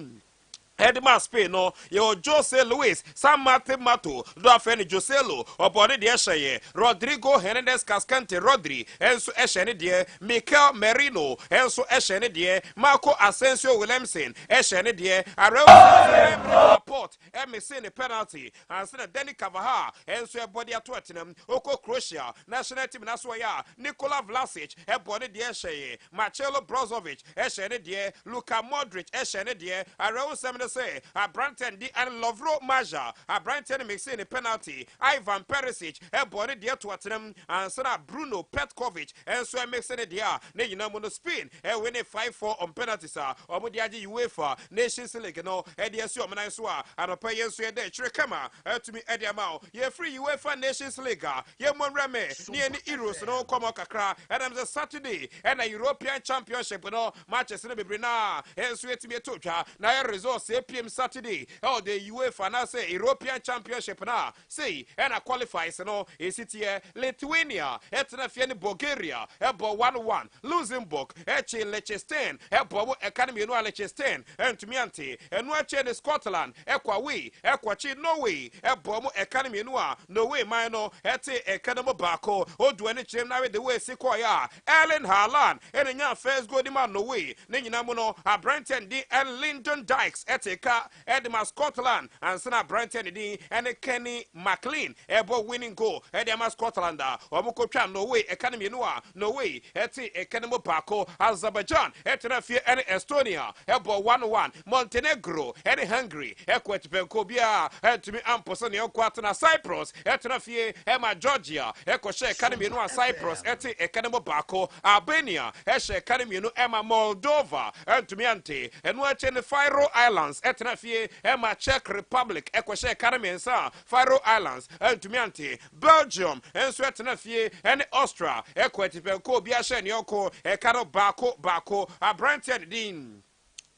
ɛde ma Spain no, yɛwɔ Jose Luis San Martin Mato do afɛ ne Joselo, ɔbɔ ne deɛ hyɛ yɛ. Rodrigo Hernandez Cascante, Rodri, ɛnso ɛhyɛ ne deɛ. Mikel Merino ɛnso ɛhyɛ ne deɛ. Marco Asensio Williamson ɛhyɛ ne deɛ. Arɛwo Laporte ɛmiss ne penalty ansa na Dani Carvajal ɛnso ɛbɔ de ato ɛtenam. Okɔ Croatia national team na so ɔyɛ a, Nikola Vlasic ɛbɔ ne deɛ hyɛ yɛ. Marcelo Brozovic ɛhyɛ ne deɛ. Luka Modric ɛhyɛ ne deɛ. Arɛwo sɛm ne sɛ aberanteɛ di ɛne Lovro Majer, aberanteɛ no miss ne penalty. Ivan Perisic ɛbɔ ne deɛ to atenam ansa na Bruno Petkovic ɛnso ɛmiss ne deɛ a ne nyinaa mu no Spain ɛwin ne 5-4 on penalties a ɔmo de agye UEFA Nations League no ɛde asi ɔmo nan so a anɔpɛ yɛn nso yɛda akyire kama ɛtumi ɛde ama wo. Yɛfiri UEFA Nations League a, yɛmmɔ nwura mɛ ne yɛne Euros no nkɔmmɔ kakra. Ɛnam sɛ Saturday ɛna European Championship no matches no bebree naa ɛnso yɛtumi ɛtɔ twa na yɛ results apm Saturday ɛwɔ the UEFA anaasɛ European Championship no a sei ɛna qualifies no ɛsi teɛ. Lithuania ɛtena fie ne Bulgaria ɛbɔ 1-1. Luxembourg ɛkye Liechtenstein ɛbɔ wo ɛka no mmienu a Liechtenstein ɛntumi ante. Ɛno akyɛ ne Scotland ɛkɔ away ɛkɔkye Norway ɛbɔ mu ɛka no mmienu a Norway man no ɛte ɛka no mu baako. Odu ani kyerɛm na de wei si kɔɔeɛ a Erling Haaland ɛna nya first goal de ma Norway. Ne nyinaa mu no, aberanteɛ din Lyndon Dykes ɛte ka ɛde ma Scotland ansa na aberanteɛ ne din ɛne Kenny McLean ɛbɔ winning goal ɛde ama Scotland a wɔn kɔtwa Norway ɛka no mmienu a Norway ɛte ɛka no mu baako. Azerbaijan ɛtena fie ɛne Estonia ɛbɔ 1-1. Montenegro ɛne Hungary ɛkɔ atipɛnko biara ɛntumi ampo sɛ nea ɔkɔ atena. Cyprus ɛtena fie ɛma Georgia ɛkɔhyɛ ɛka no mmienu a Cyprus ɛte ɛka no mu baako. Albania ɛhyɛ ɛka no mmienu ɛma Moldova ɛntumi ante. Ɛno akyi ne Faroe Islands ɛtena fie ɛma Czech Republic ɛkɔhyɛ ɛka no mmiɛnsa a Faroe Islands ɛntumi ante. Belgium nso ɛtena fie ɛne Austria ɛkɔ atipɛnko, obi ahyɛ ne ɔko ɛka no baako baako. Aberanteɛ ne din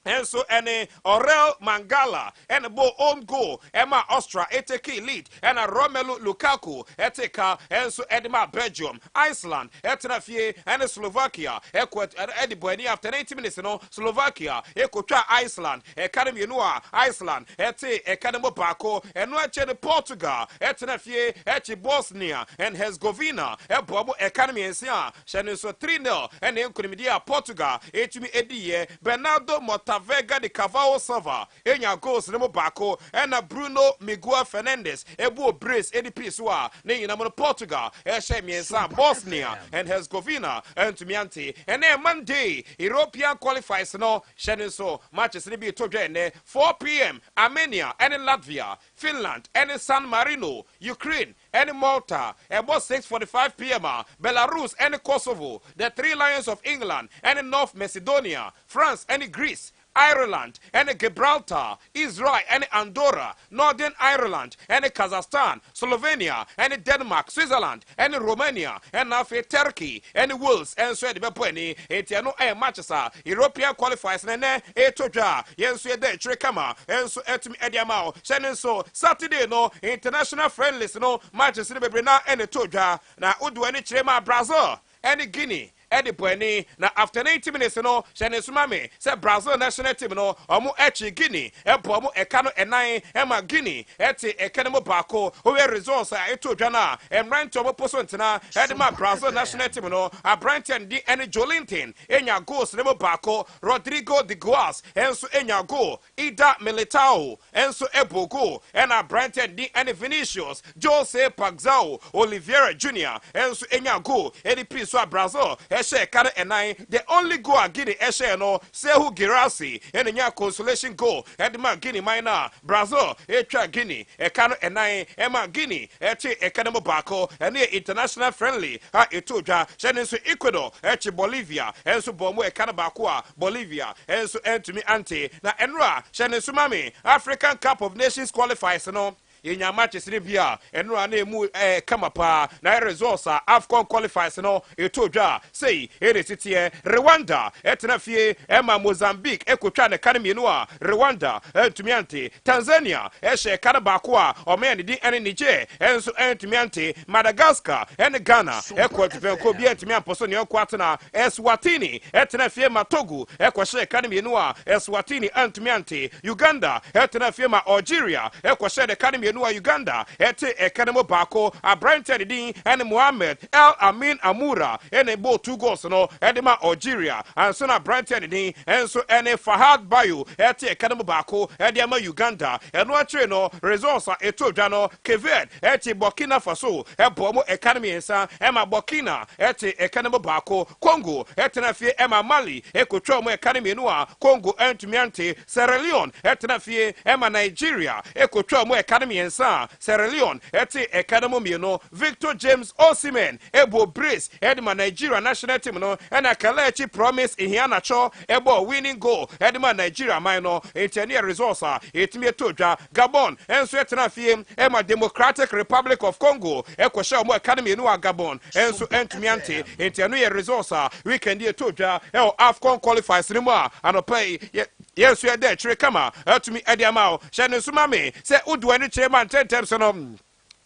Nso ɛne Orel Mangala ɛne bɔ own goal ɛma Austria ɛtake lead, ɛna Romelu Lukaku ɛte ka ɛnso ɛde ma Belgium. Iceland ɛtena fie ɛne Slovakia ɛkɔ ɛde bɔ ani. After 90 minutes no, Slovakia ɛkotwa Iceland ɛka no 2 a Iceland ɛte ɛka no mu 1. Ɛno akyɛ no, Portugal ɛtena fie ɛkyi Bosnia and Herzegovina ɛbɔ mo ɛka no 3 a hyɛ no nso 3-0. Ɛne nkonimdi a Portugal ɛtumi ɛdiiɛ. Bernardo Mota Veiga de Carvalho Silva enya goals ne mu 1, ɛna Bruno Miguel Fernandes ebu brace ɛde pii so a ne nyinam no Portugal ɛhyɛ 3, Bosnia and Herzegovina ɛntumi ante. Ɛnɛ Monday European qualifiers no, hyɛ ne nso matches ne bi to dwa. Ɛnɛ 4 p.m., Armenia ɛne Latvia, Finland ɛne San Marino, Ukraine ɛne Malta. Ɛbɔ 6:45 p.m. a, Belarus ɛne Kosovo, the Three Lions of England ɛne North Macedonia, France ɛne Greece, Ireland ɛne Gibraltar, Israel ɛne Andorra, Northern Ireland ɛne Kazakhstan, Slovenia ɛne Denmark, Switzerland ɛne Romania, ɛna afei Turkey ɛne Wales ɛnso ɛde bɛbɔ ani. Enti ɛno ɛyɛ matches a European qualifiers na ɛnɛ ɛɛtɔ dwa a yɛn nso yɛda akyire kama ɛnso ɛtumi ɛde ama wo. Hyɛ ne nso, Saturday no, international friendlies no matches no bebree na ɛne to dwa, na wode w'ani kyerɛ ma Brazil ɛne Guinea ɛde bɔ ani, na after 90 minutes no, hyɛ ne nsoma me sɛ Brazil national team no, ɔmo akyi Guinea ɛbɔ ɔmo ɛka no 4 ɛma Guinea ɛte ɛka no mu 1. Woyɛ results a ɛto dwa no a, mmeranteɛ ɔmo po so ntena ɛde ma Brazil national team no, aberanteɛ no di ɛne Joelinton ɛnya goals ne mu 1, Rodrigo de Goas ɛnso ɛnya goal, Eder Militao ɛnso ɛbɔ goal, ɛna aberanteɛ di ɛne Vinicius Jose Paixao Oliveira Junior ɛnso ɛnya goal ɛde pii so a Brazil ɛhyɛ ɛka no 4. The only goal a Guinea ɛhyɛ no, Serhou Guirassy ɛna nya consolation goal ɛde ma Guinea man no a Brazil ɛtwa Guinea ɛka no 4 ɛma Guinea ɛte ɛka no mu 1. Ɛno yɛ international friendly a ɛto dwa. Hyɛ ne nso, Ecuador ɛkye Bolivia ɛnso bɔ mu ɛka no 1 a Bolivia ɛnso ɛntumi ante. Na ɛnora, hyɛ ne nso ma me, African Cup of Nations qualifiers no, yɛnya matches no bi a ɛnora na emu kama paa. Na ɛyɛ results a AFCON qualifiers no ɛtɔ dwa sei ɛne titeɛ. Rwanda ɛtena fie ɛma Mozambique ɛkotwa ne ka no 2 a Rwanda ɛntumi ante. Tanzania ɛhyɛ ka no 1 a ɔmɛn ne din ɛne Niger ɛnso ɛntumi ante. Madagascar ɛne Ghana ɛkɔ atipɛnko bi ɛntumi ampɔ so nea ɔkɔ atena. Eswatini ɛtena fie ma Togo ɛkɔhyɛ ka no 2 a Eswatini ɛntumi ante. Uganda ɛtena fie ma Algeria ɛkɔhyɛ ne ka no 2 a Uganda ɛte ɛka no mu 1. Aberanteɛ ne din ɛne Mohamed El Amin Amoura ɛne bɔ two goals no ɛde ma Algeria anso na aberanteɛ ne din ɛnso ɛne Fahad Bayo ɛte ɛka no mu 1 ɛde ama Uganda. Ɛno akyire no, results a ɛtɔ dwa no, Cape ɛte Burkina Faso ɛbɔ mu ɛka no 3 ɛma Burkina ɛte ɛka no mu 1. Congo ɛtena fie ɛma Mali ɛkotwa mu ɛka no 2 a Congo ɛntumi ante. Sierra Leone ɛtena fie ɛma Nigeria ɛkotwa mu ɛka no 3 a Sierra Leone ɛte ɛka no mu 2. Victor James Osimhen ɛbɔ brace ɛde ma Nigeria national team no, ɛna Kelechi Promise Iheanacho ɛbɔ winning goal ɛde ma Nigeria man no. Nti ɛne yɛ results a ɛtumi ɛtɔ dwa. Gabon ɛnso ɛtena fie ɛma Democratic Republic of Congo ɛkɔhyɛ ɔmo ɛka no 2 a Gabon ɛnso ɛntumi ante. Nti ɛno yɛ results a weekend yi ɛtɔ dwa ɛwɔ AFCON qualifiers no mu a anɔpa yi yɛn nso yɛda akyire kama ɛtumi ɛde ama wo. Hyɛ ne nso ma me sɛ wode w'ani kyerɛ ma ntɛntɛm so no,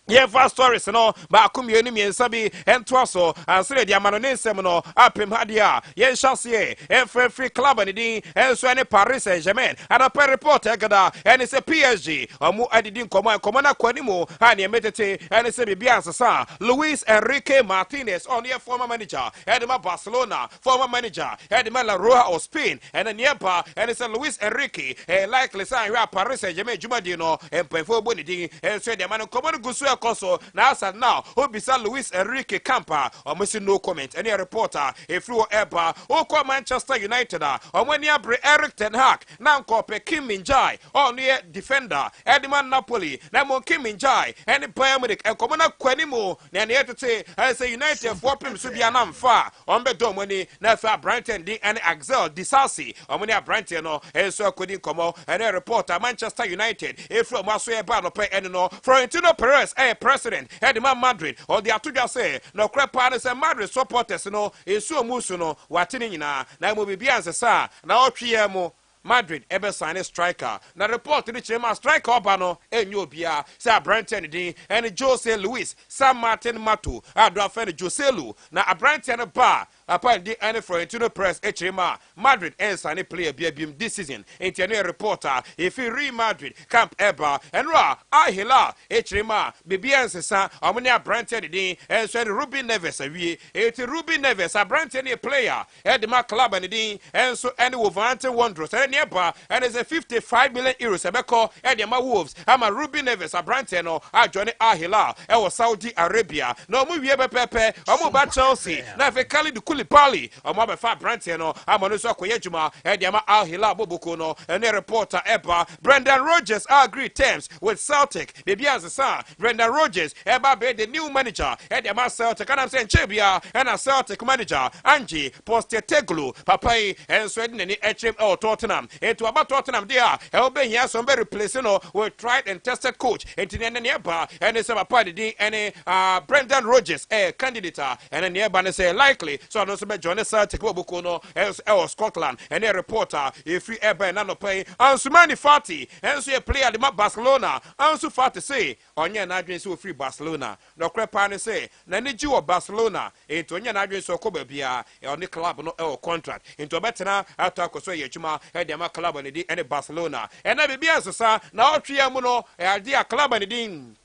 yɛmfa stories no 1, 2, 3 bi ɛntoa so ansa na de ama no ne nsɛm no apem ha deɛ a yɛnhyɛ aseɛ ɛmfa mfiri club ne din ɛnso ɛne Paris Saint Germain. Anɔpɛ report ɛgada ɛne sɛ PSG ɔmo adidi nkɔmmɔ, nkɔmmɔ no akɔ anim a neɛ mɛtete ɛne sɛ biribi ansesa. Luis Enrique Martinez, ɔno yɛ former manager ɛde ma Barcelona, former manager ɛde ma La Roja of Spain, ɛna neɛ ba ɛne sɛ Luis Enrique ɛyɛ likely sɛ ahwɛ a Paris Saint Germain dwumadie no mpanyinfoɔ bɔ ne din ɛnso ɛde ama no. Nkɔmmɔ no gu so ɛkɔ so, na asa now obisa Luis Enrique camp a, ɔmo si no comment. Ɛne report a ɛfiri wɔ ɛba. Wokɔ Manchester United a, ɔmo ani abere Eric ten Hag na nkɔpɛ Kim Min Jae, ɔno yɛ defender ɛde ma Napoli. Na mmom Kim Min Jae ɛne Bayern Munich nkɔmmɔ no akɔ anim, na ɛneɛ tete ɛsɛ United foɔ pem so bia na mfa a ɔmo bɛdɔ ɔmo ani. Na afei aberanteɛ din ɛne Axel Disasi, ɔmo ne aberanteɛ no ɛnso akɔdi nkɔmmɔ. Ɛne report a Manchester United ɛfiri ɔmo aso yɛ ba anɔpɛ. Ɛne no Florentino Perez, ɛyɛ president ɛde ma Madrid, ɔde ato dwa sɛ nɔkorɛ paa no sɛ Madrid supporters no nsuo mu su no wate ne nyinaa, na mmom biribi ansesa a na ɔtwe yɛn mu. Madrid ɛbɛsign striker, na report no kyerɛ mu a, striker ɔba no ɛnyɛ obiara sɛ aberanteɛ no din ɛne Jose Luis San Martin Mato a do afɛ no Joselu. Na aberanteɛ no ba a, papa ndi ɛne Florentino Perez akyerɛ mu a, Madrid ɛnsign player bia biem this season. Nti ɛno yɛ report a ɛfiri Real Madrid camp ɛba. Ɛno a, Al Hilal akyerɛ mu a, biribiara nsesa, ɔmo ne aberanteɛ de din ɛnso ɛne Ruben Neves awie. Eti Ruben Neves aberanteɛ no yɛ player ɛde ma club a ne din ɛnso ɛne Wolverhampton Wanderers. Ɛne neɛ ba ɛne sɛ €55 million ɛbɛkɔ ɛde ama Wolves ama Ruben Neves aberanteɛ no ajoin Al Hilal ɛwɔ Saudi Arabia. Na ɔmo wie pɛpɛɛpɛ, ɔmo ba Chelsea na afei Kalidou Koulibaly, ɔmo abɛfa aberanteɛ no ama no nso akɔyɛ adwuma ɛde ama Al Hilal boboko no. Ɛne reporter ɛba, Brendan Rodgers agree terms with Celtic. Biribi ansesa, Brendan Rodgers ɛba bɛyɛ the new manager ɛde ama Celtic. Anam sɛ nkyɛn bia ɛna Celtic manager Ange Postecoglou, papa yi ɛnso ɛde n'ani ɛkyerɛm ɛwɔ Tottenham. Etu aba Tottenham deɛ a, ɛwɔ bɛhia so ɔmbɛ replace no with tried and tested coach. Enti ne ɛne ɛba ɛne sɛ papa de din ɛne Brendan Rodgers ɛyɛ candidate a ɛne ne ɛba ne sɛ likely sɛ ɔno nso bɛjoin ne Celtic bɔbɔkuo no ɛnso ɛwɔ Scotland. Ɛne report a ɛfiri ɛba ɛna nɔpɛ yi, Ansumani Fati ɛnso yɛ player de ma Barcelona. Ansu Fati se ɔnyɛ n'adwene sɛ ofiri Barcelona. Nɔkorɛ paa ne sɛ n'ani gye wɔ Barcelona, enti ɔnyɛ n'adwene sɛ ɔkɔ baabiara. Ɔne club no ɛwɔ contract, nti ɔbɛtena ato akɔ so ɛyɛ adwuma ɛde ama club ne din ɛne Barcelona. Ɛna biribi ansesa na ɔtwe yɛn mu no, ɛade a club ne din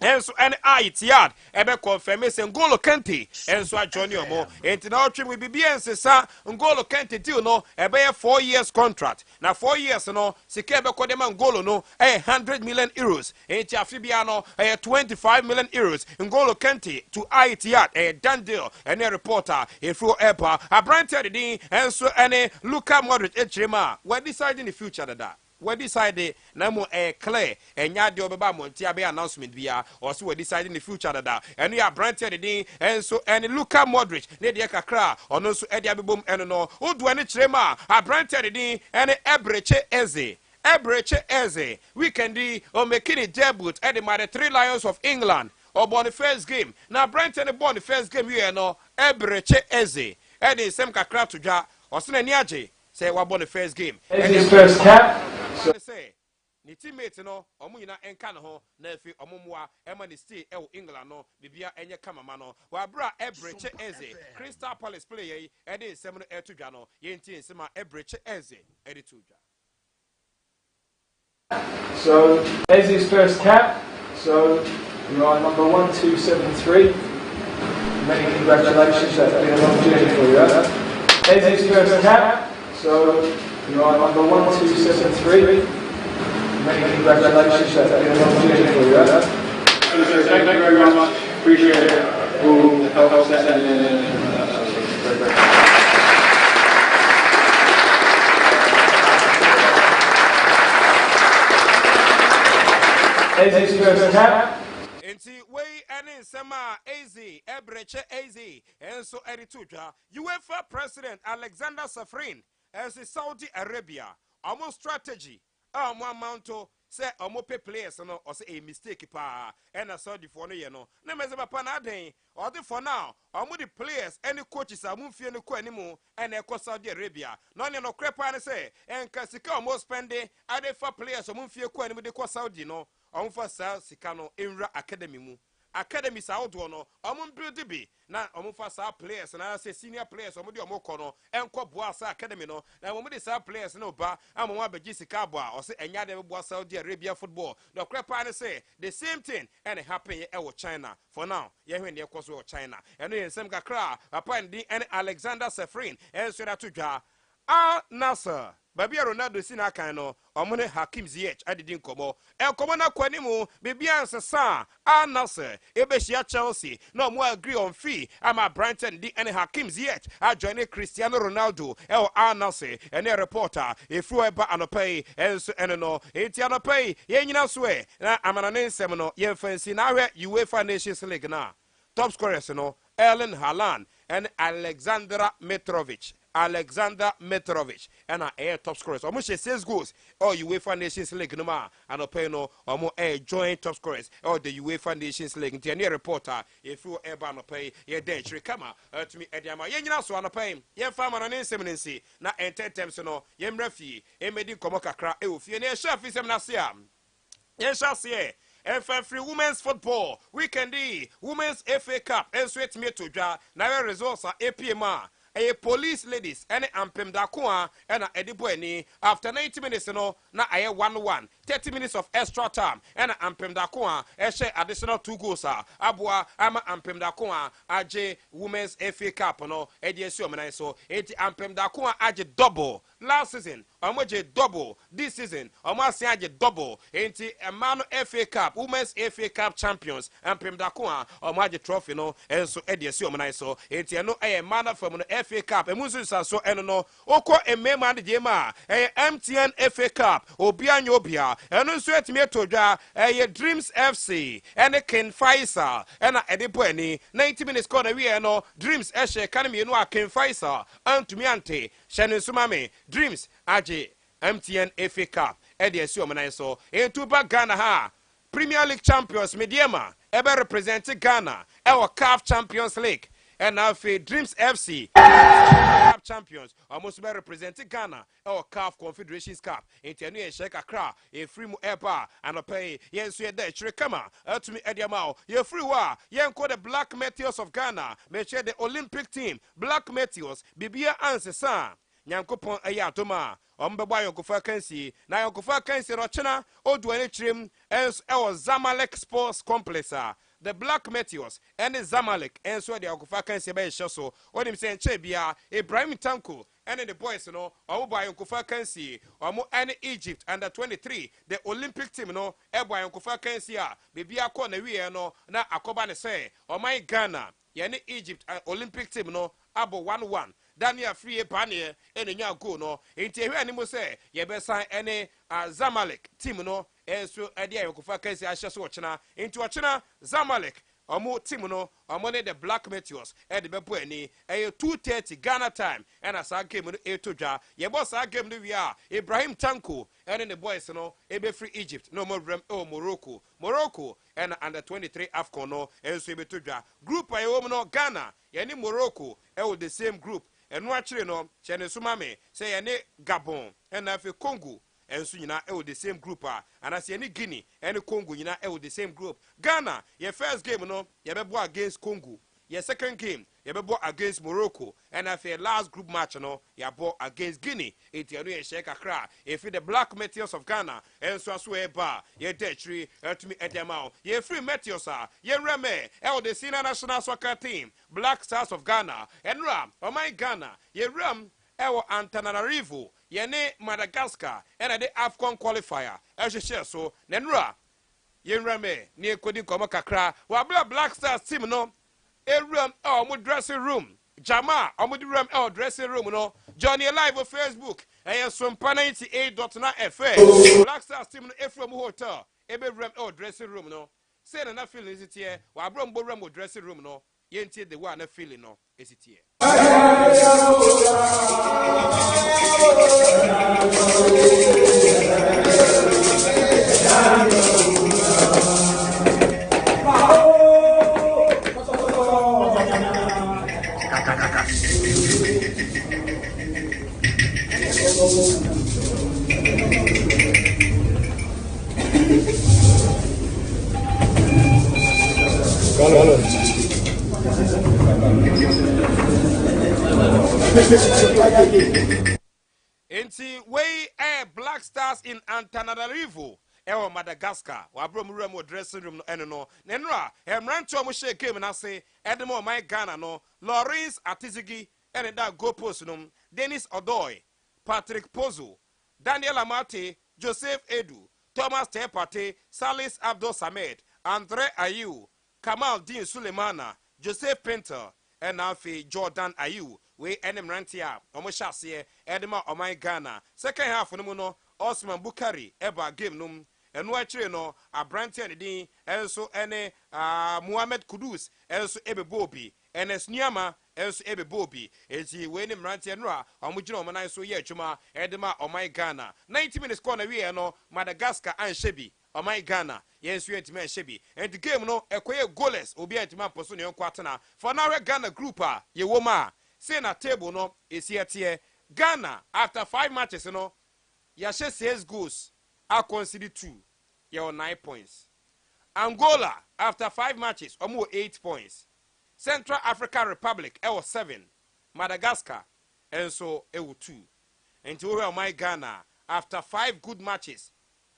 ɛnso ɛne Al Ittihad ɛbɛ confirm sɛ Ngolo Kante ɛnso ajoin ɔmo. Enti na ɔtwe mu biribi ansesa, Ngolo Kante deal no ɛbɛyɛ 4 years contract, na 4 years no sika ɛbɛkɔ de ma Ngolo no ɛyɛ €100 million. Enti afe biara no ɛyɛ €25 million. Ngolo Kante to Al Ittihad ɛyɛ done deal. Ɛne reporter efiri hɔ ɛba, aberanteɛ deden ɛnso ɛne Luka Modric ekyirɛ mu a, wɔdecide ne future dada, wɔdecide na mu ɛyɛ clear. Ɛnyɛ adeɛ ɔbɛba abɔnten abɛyɛ announcement bia, ɔso wɔdecide ne future dada. Ɛno yɛ aberanteɛ deden ɛnso ɛne Luka Modric ne deɛ kakra a ɔno nso ɛde abɛbom. Ɛno no wodu ɛne kyerɛ mu a, aberanteɛ deden ɛne Eberechi Eze. Eberechi Eze, weekend yi ɔmake ne debut ɛde ma the Three Lions of England. Ɔbɔ ne first game, na aberanteɛ no bɔ ne first game wieɛ no, Eberechi Eze ɛde nsɛm kakra to dwa. Ɔsɛ n'ani agye sɛ wabɔ ne first game. Eze's first cap. So sɛ ne teammate no ɔmo nyinaa nka ne ho na afei ɔmo mmoa ɛma ne stay ɛwɔ England no biribia ɛnyɛ kama ma no. Wɔaberɛ a Eberechi Eze, Crystal Palace player yi, ɛde nsɛm no ɛto dwa no, yɛntie nsɛm a Eberechi Eze ɛde to dwa. So Eze's first cap. So you are number 1273. Many congratulations. That's been a long journey for you. Huh? Eze's first cap. So you are number 1273. Many congratulations. That's been a long journey for you. Huh? So thank you very much. Appreciate it. All the help setting in and that sort of thing. Very grateful. Eze's first cap. Nti wei ɛne nsɛm a Eze, Eberechi Eze ɛnso ɛde to dwa. UEFA President Alexander Ceferin ɛnso, Saudi Arabia ɔmo strategy a ɔmo amanto sɛ ɔmo pɛ players no, ɔsɛ ɛyɛ mistake paa ɛna Saudifoɔ no yɛ no. Na mɛ sɛ papa na aden ɔde for now ɔmo de players ɛne coaches a ɔmo mfie no kɔ anim ɛna ɛkɔ Saudi Arabia. Na ɔne nɔkorɛ paa ne sɛ ɛnka sika a ɔmo spend ade fa players ɔmo mfie kɔ anim de kɔ Saudi no, ɔmo fa saa sika no nwura academy mu, academies ahodoɔ no ɔmo mbuild bi, na ɔmo fa saa players na sɛ senior players ɔmo de ɔmo kɔ no ɛnkɔ boa saa academy no. Na wɔn de saa players no ba ama wɔn abɛgye sika abɔ a, ɔsɛ ɛnya de bɛboa Saudi Arabia football. Dɔkorɛ paa ne sɛ the same thing ɛna happen yɛ ɛwɔ China. For now, yɛhwɛ deɛ ɛkɔ so wɔ China. Ɛno yɛ nsɛm kakra a papa ne din ɛne Alexander Ceferin ɛnso de ato dwa. Al Nassr, baabi a Ronaldo si n'akan no, ɔmo ne Hakim Ziyech adidi nkɔmmɔ. Nkɔmmɔ no akɔ anim, biribiara nsesa a, Al Nassr ɛbɛhyia Chelsea na ɔmo agree on fee ama aberanteɛ no di ɛne Hakim Ziyech ajoin Cristiano Ronaldo ɛwɔ Al Nassr. Ɛne reporter ɛfiri hɔ ɛba anɔpa yi ɛnso ɛno no. Enti anɔpa yi yɛn nyina so ɛ na amanane nsɛm no yɛmfa nsi na ahwɛ UEFA Nations League no a, top scorers no, Erling Haaland ɛne Alexandra Mitrovic. Alexander Mitrovic ɛna ɛyɛ top scorers. Ɔmo hyɛ six goals ɛwɔ UEFA Nations League no mu a anɔpɛ yi no ɔmo ɛyɛ joint top scorers ɛwɔ the UEFA Nations League. Nti ɛne yɛ report a yɛfiri hɔ ɛreba anɔpɛ yi, yɛda akyire kama atumi ɛde ama yɛn nyina so anɔpɛ yi. Yɛmfa ama no ne nsɛm no nsi na ɛntɛntɛm so no yɛmmra fie ɛmmɛdi nkɔmmɔ kakra ɛwɔ fie na yɛhyɛ afisɛm no ase a yɛnhyɛ aseɛ ɛmfa mfiri women's football. Weekend yi Women's FA Cup nso atumi ato dwa na ɛyɛ results a ɛpie mu a ɛyɛ Police Ladies ɛne Ampem Dakoa ɛna ɛde bɔ ani. After 90 minutes no na ɛyɛ 1-1, 30 minutes of extra time ɛna Ampem Dakoa ɛhyɛ additional two goals a aboa ama Ampem Dakoa agye Women's FA Cup no ɛde asi ɔmo nan so. Eti Ampem Dakoa agye double. Last season ɔmo gye double, this season ɔmo asen agye double. Enti mmaa no FA Cup, Women's FA Cup champions Ampem Dakoa, ɔmo agye trophy no nso ɛde asi ɔmo nan so. Enti ɛno ɛyɛ mmaa no fam no FA Cup emu nso nsanso. Ɛno no okɔ mmarima no deɛ mu a ɛyɛ MTN FA Cup, obia nyɛ obia. Ɛno nso atumi ato dwa, ɛyɛ Dreams FC ɛne King Faisal ɛna ɛde bɔ ani. 90 minutes kɔ na wieɛ no Dreams ɛhyɛ ka no mmienu a King Faisal antumi ante. Hyɛ ne nso ma me, Dreams agye MTN FA Cup ɛde asi ɔmo nan so. Ntu ba Ghana ha, Premier League champions Medeama ɛbɛ represent Ghana ɛwɔ CAF Champions League, ɛna afei Dreams FC, Cup champions, ɔmo nso bɛ represent Ghana ɛwɔ CAF Confederations Cup. Nti ɛno yɛ nhyɛ kakra efiri mu ɛba anɔpɛ yi yɛn nso yɛda akyire kama ɛtumi ɛde ama wo. Yɛfiri hɔ a yɛnkɔ the Black Meteors of Ghana, mekyerɛ the Olympic team, Black Meteors. Bibia ansesa, Nyankopɔn ɛyɛ adom a ɔmo bɛbɔ ayɔnkofa akansie, na ayɔnkofa akansie no ɔkyena odu ani kyerɛm ɛnso ɛwɔ Zamalek Sports Complex a the Black Meteors ɛne Zamalek ɛnso ɛde ayɔnkofa akansie bɛyɛhyɛ so. Onim sɛ nkyɛn bia Ibrahim Tanko ɛne the boys no ɔmo bɔ ayɔnkofa akansie, ɔmo ɛne Egypt under 23, the Olympic team no ɛbɔ ayɔnkofa akansie a biribi akɔ na wieɛ no na akɔba ne sɛ ɔman Ghana yɛne Egypt Olympic team no abɔ 1-1. Daniel Frie Paneɛ ɛna nya goal no. Nti ehwɛ anim sɛ yɛbɛsan ɛne Zamalek team no ɛnso ɛde ayɔnkofa akansie ahyɛ so ɔkyena. Nti ɔkyena Zamalek ɔmo team no ɔmo ne the Black Meteors ɛde bɛbɔ ani. Ɛyɛ 2:30 Ghana time ɛna saa game no ɛreto dwa. Yɛbɔ saa game no wie a Ibrahim Tanko ɛne ne boys no ɛbɛfiri Egypt na ɔmo awuram ɛwɔ Morocco. Morocco ɛna under 23 AFCON no ɛnso ɛbɛto dwa. Group a ɛwɔ mu no, Ghana yɛne Morocco ɛwɔ the same group. Ɛno akyire no hyɛ ne nso ma me sɛ yɛne Gabon ɛna afei Congo ɛnso nyinaa ɛwɔ the same group a anaasɛ yɛne Guinea ɛne Congo nyinaa ɛwɔ the same group. Ghana yɛ first game no yɛbɛbɔ against Congo, yɛ second game yɛbɛbɔ against Morocco, ɛna afei last group match no yɛabɔ against Guinea. Enti ɛno yɛ hyɛ kakra a ɛfiri the Black Meteors of Ghana ɛnso aso ɛba a yɛda akyiri ɛtumi ɛde ama wo. Yɛfiri Meteors a yɛnwura mɛ ɛwɔ the senior national soccer team, Black Stars of Ghana. Ɛnora ɔman Ghana yɛwuram ɛwɔ Antananarivo, yɛne Madagascar ɛna de AFCON qualifier ɛhyehyɛ so. Na nnora yɛnwura mɛ ne yɛkɔdi nkɔmmɔ kakra wɔabla Black Stars team no ewuram ɛwɔ ɔmo dressing room. Jama a ɔmo de wuram ɛwɔ dressing room no, johnny live wɔ Facebook, ɛyɛ Sompa 98.9 FM. Black Stars team no efiri ɔmo hotel ebewuram ɛwɔ dressing room no sɛ na na feeling si teɛ wɔabrɛ ɔmo bɔ wuram wɔ dressing room no. Yɛntie the way a na feeling no esi teɛ. Nti wei ɛyɛ Black Stars in Antananarivo ɛwɔ Madagascar wɔabrɛ mu wura mu wɔ dressing room no. Ɛno no na nnora mmeranteɛ a wɔhyɛ game n'ase ɛde ma ɔman Ghana no, Lawrence Atizigi ɛne da goal post no, Dennis Odoy, Patrick Pozo, Daniel Amate, Joseph Edu, Thomas Tepate, Salis Abdul Samed, Andre Ayew, Kamal Dean Sulemana, Joseph Pinter, ɛna afei Jordan Ayew. Wei ɛne mmeranteɛ a wɔhyɛ aseɛ ɛde ma ɔman Ghana. Second half no mu no Osman Bukari ɛba game no mu. Ɛno akyire no aberanteɛ ne din ɛnso ɛne Muhammed Kudus ɛnso ɛbɛbɔ obi. Ernest Nuamah nso bɛbɔɔ bi. Enti wei ne mmeranteɛ no a wɔgyina wɔn nan so yɛ adwuma de ma ɔman Ghana. 90 minutes kɔɔ n'awieɛ no, Madagascar anhyɛ bi, ɔman Ghana yɛn nso yɛntumi anhyɛ bi. Enti game no ɛkɔyɛɛ goalless, obiara antumi ampɔ so ne yɔnko atena. For now hwɛ Ghana group a yɛwɔ mu a, sei na table no ɛsi ɛteɛ. Ghana after 5 matches no, yɛahyɛ 6 goals, a concede 2, yɛwɔ 9 points. Angola after 5 matches, wɔn wɔ 8 points. Central African Republic ɛwɔ 7, Madagascar nso ɛwɔ 2. Nti wohwɛ ɔman Ghana after 5 good matches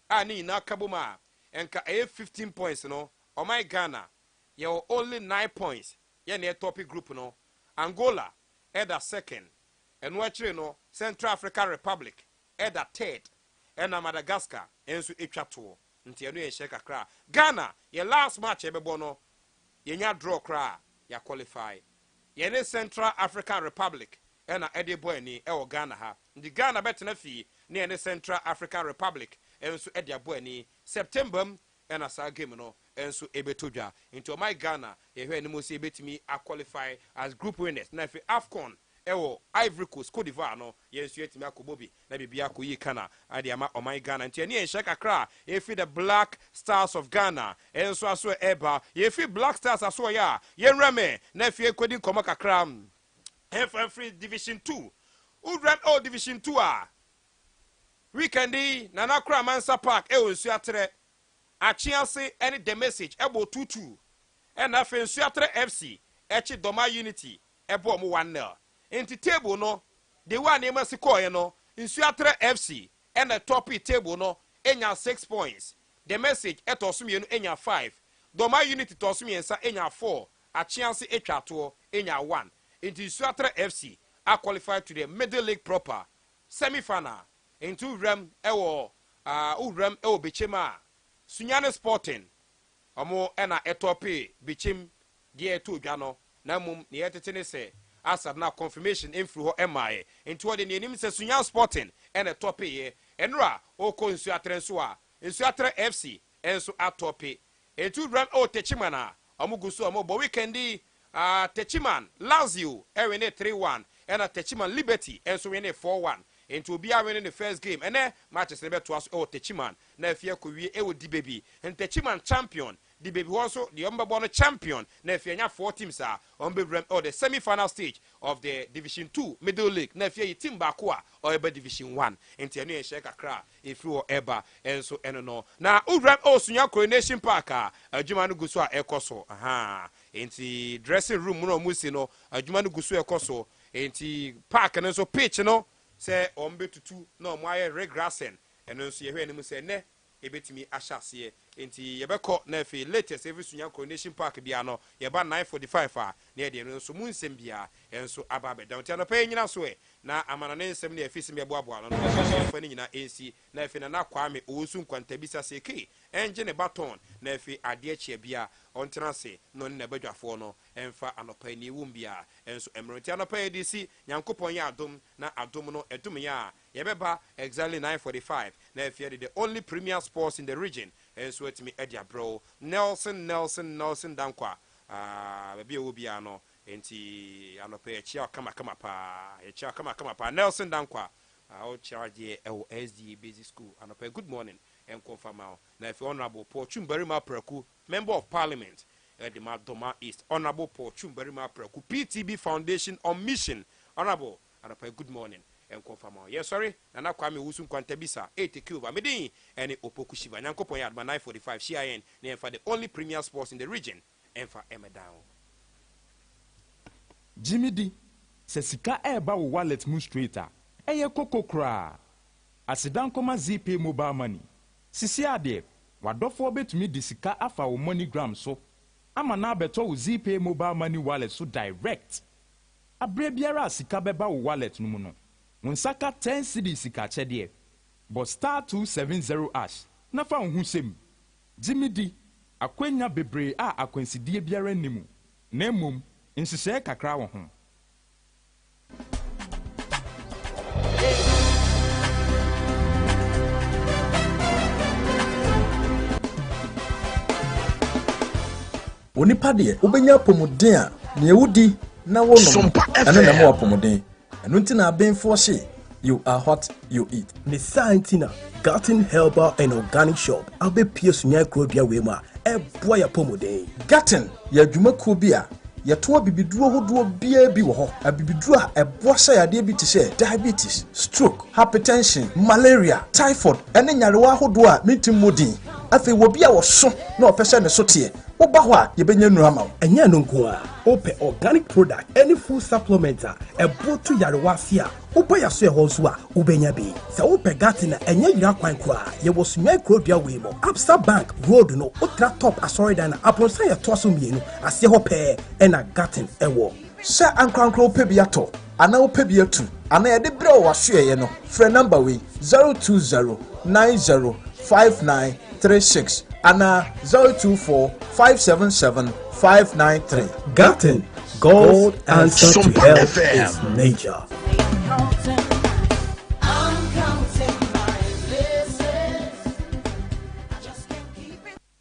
a ne nyinaa ka bom a nka ɛyɛ 15 points no, ɔman Ghana yɛwɔ only 9 points. Yɛn na ɛtop group no. Angola ɛda second, ɛno akyire no Central African Republic ɛda third, ɛna Madagascar nso atwa toɔ. Nti ɛno yɛ nhyɛ kakra. Ghana yɛ last match yɛbɛbɔ no, yɛnya draw koraa yɛ qualify. Yɛne Central African Republic ɛna ɛde bɔ ani ɛwɔ Ghana ha. Nti Ghana bɛtena fie ne yɛne Central African Republic ɛnso ɛde abɔ ani September mu, ɛna saa game no ɛnso ɛbɛtɔ dwa. Nti ɔman Ghana yɛhwɛ anim sɛ yɛbɛtumi aqualify as group winners na afei AFCON ɛwɔ Ivory Coast, Cote d'Ivoire no, yɛn nso yɛtumi akɔbɔ bi na biribi akɔ yie kana ade ama ɔman Ghana. Nti ɛne yɛnhyɛ kakra a ɛfi the Black Stars of Ghana ɛnso aso ɛba. Yɛfi Black Stars aso ɔyɛ a yɛnwura mɛ na afei kɔdi nkɔmmɔ kakra ɛmfa mfiri Division 2. Wowura ɛwɔ Division 2 a, weekend yi Nana Kora Mansa Park ɛwɔ Nsuaterɛ, Akyease ɛne The Message ɛbɔ 2-2, ɛna afei Nsuaterɛ FC ɛkye Dɔma Unity ɛbɔ ɔmo 1-0. Nti table no de wa nneɛma si kɔɔɛ no, Nsuaterɛ FC ɛna tɔpi table no enya 6 points, The Message ɛtɔ so mmienu enya 5, Dɔma Unity tɔ so mmiɛnsa enya 4, Akyease atwa atoɔ enya 1. Nti Nsuaterɛ FC a qualify to the middle league proper semi final. Nti wuram ɛwɔ wuram ɛwɔ Bɛkyɛm a, Sunyani Sporting ɔmo ɛna ɛtɔpe Bɛkyɛm deɛ ɛtɔ dwa no. Na mmom nea ɛtete ne sɛ asad na confirmation mfiri hɔ ɛmaeɛ, nti wɔde nea anim sɛ Sunyani Sporting ɛna ɛtɔpeeɛ. Ɛnora ɔkɔ Nsuaterɛ nso a, Nsuaterɛ FC nso atɔpe. Nti wuram ɛwɔ Techiman a, ɔmo gu so ɔmo bɔ weekend yi, Techiman Lazio ɛwin 3-1, ɛna Techiman Liberty nso win 4-1. Nti obiara win ne first game. Ɛnɛ matches ne bɛtoa so ɛwɔ Techiman na afei akɔwie ɛwɔ Dibebi. Techiman champion Dibebi hɔ nso deɛ ɔmo bɛbɔ no champion na afei anya 4 teams a ɔmo bɛwuram ɛwɔ the semi final stage of the Division 2 middle league na afei yi team baako a ɔyɛbɛ Division 1. Nti ɛno yɛ nhyɛ kakra a ɛfiri hɔ ɛba ɛnso ɛno no. Na wowuram ɛwɔ Sunya Coronation Park a, adwuma no gu so a ɛkɔ so. Aha nti dressing room no a ɔmo si no, adwuma no gu so ɛkɔ so. Nti park no nso, pitch no sɛ ɔmo bɛtutu na ɔmo ayɛ regrassing, ɛno nso yɛhwɛ anim sɛ nnɛ ebɛtumi ahyɛ aseɛ. Nti yɛbɛkɔ na afei latest ɛfiri Sunya Coronation Park bia no, yɛba 9:45 a na yɛde ɛno nso mu nsɛm bia ɛnso aba abɛda. Nti anɔpɛ yi nyina so ɛ na amanɔne nsɛm ne afi sɛm yɛboaboa no no, yɛmfa no nyinaa ɛnsi na afei Nana Kwame Owusu Nkwantabisa seke ɛngye ne baton na afei adeɛ kyea bia ɔntena ase na ɔne n'abadwafoɔ no ɛmfa anɔpa yi ne ɛwom bia ɛnso mmerɛ. Nti anɔpa yi de si Nyankopɔn yɛ adom na adom no ɛdom yɛ a, yɛbɛba exactly 9:45 na afei de the only premier sports in the region ɛnso atumi ɛde abrɛw. Nelson Nelson Nelson Dankwa, baabi a ɛwɔ biara no, nti anɔpa yɛkyia kamakama paa, yɛkyia kamakama paa. Nelson Dankwa, ɔkyerɛ adeɛ ɛwɔ SDA Basic School, anɔpa good morning ɛnkɔmfa ma wo. Na afei Honorable Paul Twumbarima Praku, Member of Parliament ɛde ma Doma East, Honorable Paul Twumbarima Praku, PTB Foundation on mission, Honorable, anɔpa good morning ɛnkɔmfa ma wo. Yɛsɔre Nana Kwame Owusu Nkwantabisa ɛtake over. Medin ɛne Opoku Shiva. Nyankopɔn yɛ adoma, 9:45 hyia yɛn na yɛmfa the only premier sports in the region ɛmfa ɛmɛdan wo. Jimmy di sɛ sika ɛɛba wo wallet mu straight a, ɛyɛ koko koraa. Aseda nkɔma Zeepay mobile money. Sisi adeɛ, w'adɔfoɔ bɛtumi de sika afa wo MoneyGram so ama na abɛtɔ wo Zeepay mobile money wallet so direct. Aberɛ biara a sika bɛba wo wallet no mu no, wo nsa ka 10 cedis sikakyɛdeɛ. Bɔ *270# na fa wo ho hyɛ Jimmy di akwanya bebree a akwansidie biara nni mu, na mmom nhyehyɛe kakra wɔ ho. Onipa deɛ, wobɛnya apɔmuden a. Nea wodi na wonom no, ɛno na ɛma wo apɔmuden. Ɛno nti na abenfoɔ se, You are what you eat. Ne saa nti na Garden Herbal and Organic Shop abɛpue Sunyani kurodua wei mu a ɛboa yɛn apɔmuden. Garden yɛ adwumakuo bi a yɛtɔn abibiduro hodoɔ biara bi wɔ hɔ. Abibiduro a ɛboa sa yadeɛ bi te sɛ diabetes, stroke, hypertension, malaria, typhoid ne nyarewa ahodoɔ a mentumi mmɔ din. Afei wɔ bi a ɔso na ɔpɛ sɛ ne so teɛ, woba hɔ a yɛbɛnya nnuro ama wo. Ɛnyɛ ɛno nko ara, wopɛ organic product ne food supplement a ɛboɔ tu nyarewa ase a, woba yɛn asoɛe hɔ nso a, wobɛnya bi. Sɛ wopɛ garden a, ɛnyɛ yera kwan koraa. Yɛwɔ Sunyani kurodua wei mu, Absa Bank road no, wotra Top asɔredan no a, abronsan a ɛtoa so mmienu, aseɛ hɔ pɛɛ na garden wɔ. Sɛ ankorankoro wopɛ bi atɔ anaa wopɛ bi atu anaa yɛde brɛ wo wɔ w'asoɛeɛ no, frɛ nɔmba wei, 020 90 59 36 anaa 024 577 593. Garden, God's answer to health is nature.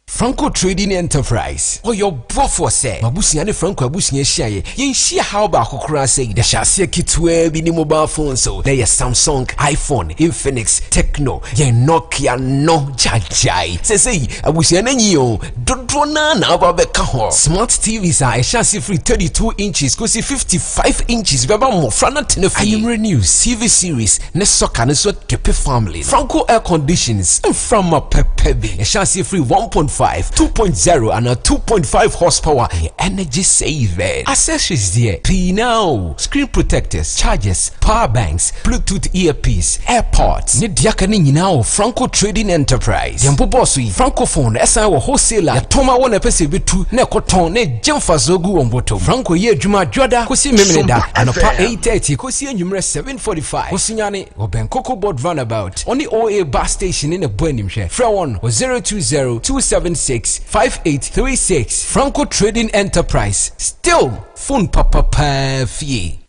Franco Trading Enterprise, Ɔyɛ ɔboafoɔ sɛ m'abusua ne Franco abusua hyiaeɛ. Yɛnhyia haw baako koraa sɛi. Yɛhyɛ aseɛ ketewaa bi ne mobile phone so. Na ɛyɛ Samsung, iPhone, Infinix, Tecno, yɛn Nokia no gyagyae. Seesei abusua no anyin o, dodoɔ no ara na aba abɛka ho. Smart TVs a ɛhyɛ aseɛ firi 32 inches kɔsi 55 inches bɛba mmɔfra no atena fie. Anwummerɛ news, TV series, ne soccer no nso akepe family no. Franco Air Conditions, mframa pɛpɛ bi. Ɛhyɛ aseɛ firi 1.5, 2.0 anaa 2.5 horsepower. Ɛyɛ energy saving. Accessories deɛ, pii no ara o. Screen protectors, chargers, power banks, Bluetooth earpiece, airpods, ne deɛ aka no nyinaa wɔ Franco Trading Enterprise. Yɛn bobɔɔ so yi, Francophone ɛsan wɔ wholesale a yɛtɔn ma wɔn a ɛpɛ sɛ ɛbɛtu na ɛkɔtɔn na ɛgye mfasoɔ gu wɔn bɔtɔm. Franco yɛ adwuma Dwoada kɔsi Memeneda anɔpa 8:30 kɔsi anwummerɛ 7:45. Osunyane wɔ bɛn Cocoa Board Runabout, ɔne OA Bus Station ne na ɛbɔ animhwɛ. Frɛ wɔn wɔ 020 276 5836. Franco Trading Enterprise, still phone papa paa fie.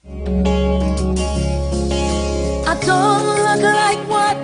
I don't look like what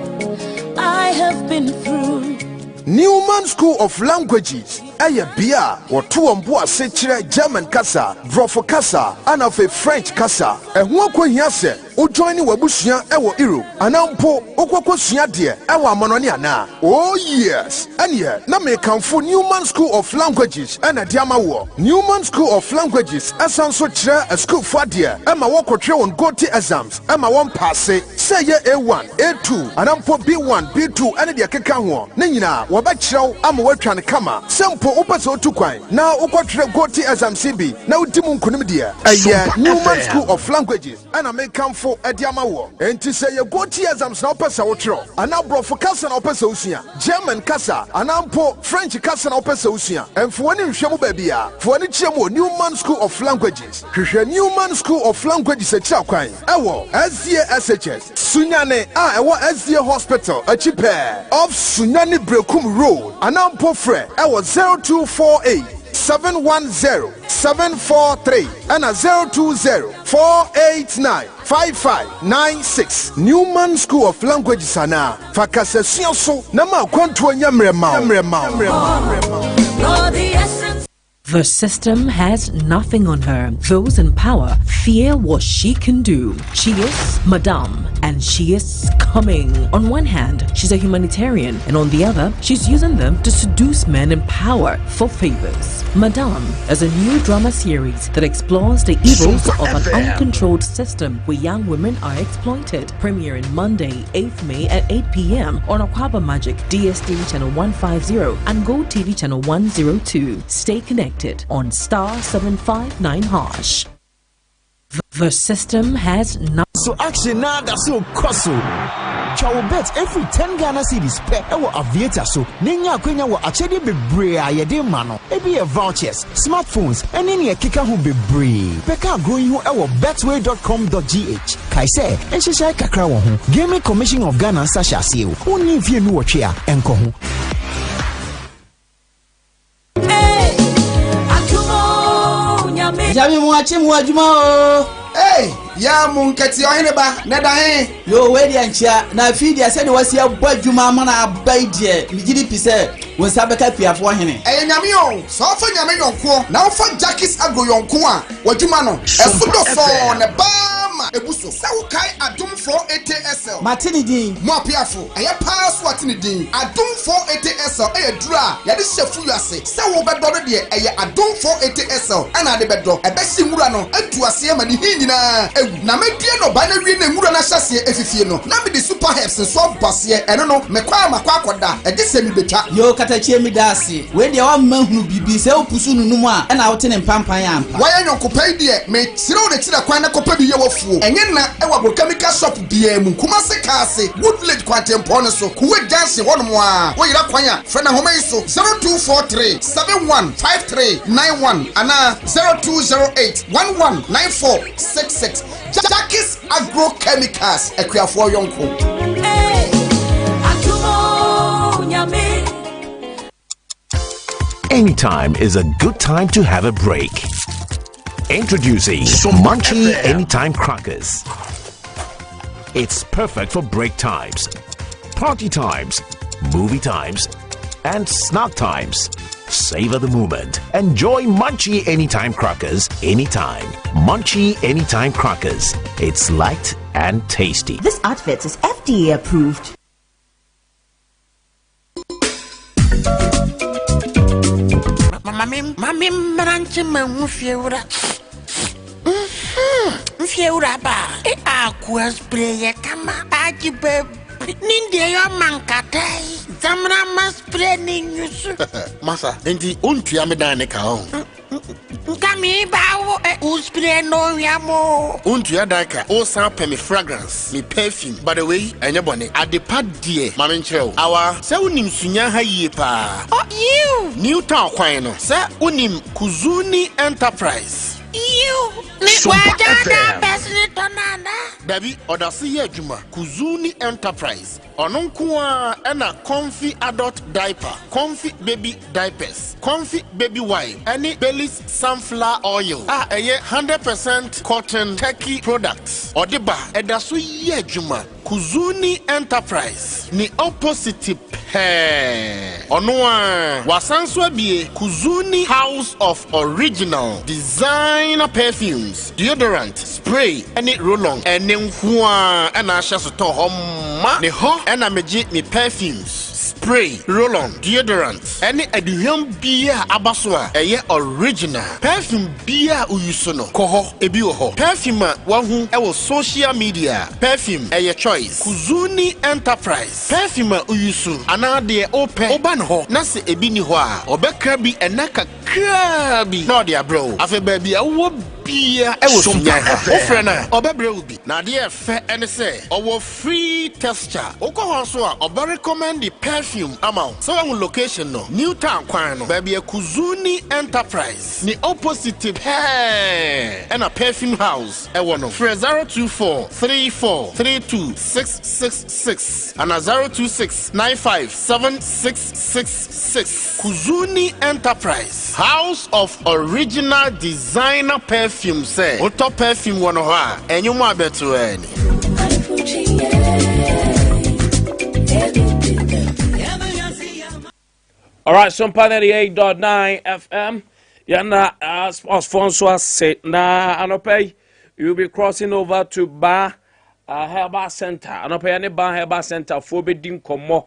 I have been through. Newman School of Languages yɛ bea a wɔto wɔn bo ase kyerɛ German kasa, Borɔfo kasa, ana afei French kasa. Ɛho akohia sɛ wo joine w'abusua wɔ Europe anaa mpo wokɔ kɔsua adeɛ wɔ amanɔne anaa? Oh yes! Ɛneɛ na mekamfo Newman School of Languages na de ama woɔ. Newman School of Languages san nso kyerɛ asukuufoɔ adeɛ ma wɔkɔtwerɛ wɔn Goethe exams ma wɔn paase, sɛ ɛyɛ A1, A2 anaa mpo B1, B2 ne deɛ ɛkeka hoɔ no nyinaa wɔbɛkyerɛ wo ama woatwa no kama. Sɛ mpo wopɛ sɛ wotu kwan na wokɔtwerɛ Goethe exams yi bi na wodi mu nkonim deɛ, ɛyɛ Newman School of Languages na mekamfo de ama woɔ. Enti sɛ ɛyɛ Goethe exams na wopɛ sɛ wotwerɛ, anaa Borɔfo kasa na wopɛ sɛ wosua, German kasa, anaa mpo French kasa na wopɛ sɛ wosua, mfa w'ani nhwɛ mu baabiara. Fa w'ani kyerɛ mu wɔ Newman School of Languages. Hwehwɛ Newman School of Languages akyiri akwan wɔ SDA SHS, Sunyani a ɛwɔ SDA Hospital akyi pɛɛ, off Sunyani Berekum Road, anaa mpo frɛ wɔ 0248 710 743 ɛna 020 489 5596. Newman School of Languages anaa fa kasasua so na ma akwantuo nyɛ mmerɛ ma wo. The system has nothing on her. Those in power fear what she can do. She is Madame, and she is coming. On one hand, she's a humanitarian, and on the other, she's using them to seduce men in power for favors. Madame is a new drama series that explores the evils of an uncontrolled system where young women are exploited. Premiering Monday, 8th May at 8 p.m. on Akwaaba Magic, DSTV Channel 150 and Go TV Channel 102. Stay connected on star 759 hash. The system has not. So action na da so kɔ so? Twa wo bet ɛfiri 10 Ghana cedis pɛ ɛwɔ Aviator so na nya akwanya wɔ akyɛdeɛ bebree a yɛde ma no. Ebi yɛ vouchers, smartphones ɛne nea ɛkeka ho bebree. Bɛka agorɔ yi ho ɛwɔ betway.com.gh. Kae sɛ, nhyehyɛe kakra wɔ ho. Gaming Commission of Ghana nsa hyɛ aseɛ o. Wonni mfeɛ nnuwɔtwe a, ɛnkɔ ho. Nyame mu akye mu adwuma o. Hey, Yaa mu nkɛtee ɔhene ba, na ɛda he? Yoo, wei deɛ nkyea. Na afei deɛ sɛdeɛ wasi abɔ adwuma ama no aba yi deɛ, megye di pi sɛ wo nsa bɛka akuafoɔ hene. Ɛyɛ Nyame o! Sɛ wofa Nyame yɔnkoɔ na wofa Jackie's Agro yɔnko a, w'adwuma no, ɛso dɔ sɔɔ na ɛbaa ma ɛbu so. Sɛ wokae Adom 480 SL. Mate ne din. Mo apeafo, ɛyɛ paa so ate ne din. Adom 480 SL yɛ duru a yɛde hyɛ fuel ase. Sɛ wobɛdɔ no deɛ, ɛyɛ Adom 480 SL na ade bɛdɔ. Ɛbɛhye nwura no, atu aseɛ ama ne hi nyinaa awu. Na mɛdua nnɔbae no awie na nwura no ahyɛaseɛ afifie no, na mede super herbs nso abɔ aseɛ. Ɛno no, mekɔ a makɔ akɔda, ɛgye sɛ mebɛtwa. Yoo katakyie meda ase. Wei deɛ wamma hunu biribi, sɛ wopusu no num a ɛna wote ne mpampan ampa. Wayɛ nyɔnko pa yi deɛ, mekyerɛ wo n'akyiri kwan na kɔpɛ bi yɛ w'afuo. Ɛnyɛ nna wɔ agrochemical shop biara mu. Kumasi Kaase, Wood Village kwantempɔn no so, Kuwait Junction hɔnom ara. Woyera kwan a, frɛ no ahoma yi so, 0243 71 5391 anaa 0208 11 9466. Jackis Agro Chemicals, akuafoɔ yɔnko. Anytime is a good time to have a break. Introducing Munchie Anytime Crackers. It's perfect for break times, party times, movie times, and snack times. Savor the moment. Enjoy Munchie Anytime Crackers anytime. Munchie Anytime Crackers. It's light and tasty. This outfit is FDA approved. Mame mame mmeranche ma hu fiewura. Mfiewura ba. E akua spray yɛ kama. Agye baabi. Ne deɛ yɛ ɔma nkata yi. Zamra ma spray ne nyusu. Masa, enti wontua me dan ne ka ho. Nka mi ba wo eh, wo spray no hwia mo. Wontua dan ka, wosan pɛ me fragrance, me perfume. By the way, ɛnyɛ bɔne. Adepa deɛ, ma menkyerɛ wo. Awa, sɛ wonim Sunya ha yie paa. Oh, yiw. New Town kwan no, sɛ wonim Kuzuni Enterprise. Yiw, ne wagya da bɛsene tɔ no ana? Dabi, ɔda so yɛ adwuma. Kuzuni Enterprise. Ɔno nko ara na Comfy Adult Diaper, Comfy Baby Diapers, Comfy Baby Wipe ne Bailey's Sunflower Oil a ɛyɛ 100 percent cotton turkey product ɔde ba. Ɛda so yɛ adwuma. Kuzuni Enterprise ne opposite pɛɛ. Ɔno ara, wasan nso abue Kuzuni House of Original Designer Perfumes, Deodorant, Spray ne Roll-on. Ɛno nko ara na ahyɛ sotɔɔ hɔ ma. Ne hɔ na megye me perfumes, spray, roll-on, deodorant ne aduhwam biara a aba so a ɛyɛ original. Perfume biara a woyi so no, kɔ hɔ, ebi wɔ hɔ. Perfume a woahu wɔ social media, perfume, ɛyɛ choice. Kuzuni Enterprise, perfume a woyi so anaa deɛ wopɛ, woba ne hɔ na sɛ ebi nni hɔ a, ɔbɛkra bi ɛnna kakraa bi na ɔde abrɛ wo. Afei baabi a wowɔ biara wɔ Sunyani ha, wofrɛ no a, ɔbɛbrɛ wo bi. Na adeɛ a ɛfɛ ne sɛ, ɔwɔ free texture. Wokɔ hɔ nso a, ɔbɛ recommend perfume ama wo. Sɛ woahu location no, New Town kwan no, baabi a Kuzuni Enterprise ne opposite pɛɛ ɛna Perfume House ɛwɔ no. Frɛ 024 34 32 666 anaa 026 95 7666. Kuzuni Enterprise, House of Original Designer Perfume sɛ wotɔ perfume wɔ no hɔ a, ɛnwom abɛto ani. All right, Sompa 98.9 FM. Yana sports phone so ase na anɔpa yi you'll be crossing over to Ba Herbal Center. Anɔpa yi ne Ba Herbal Center foɔ bɛdi nkɔmmɔ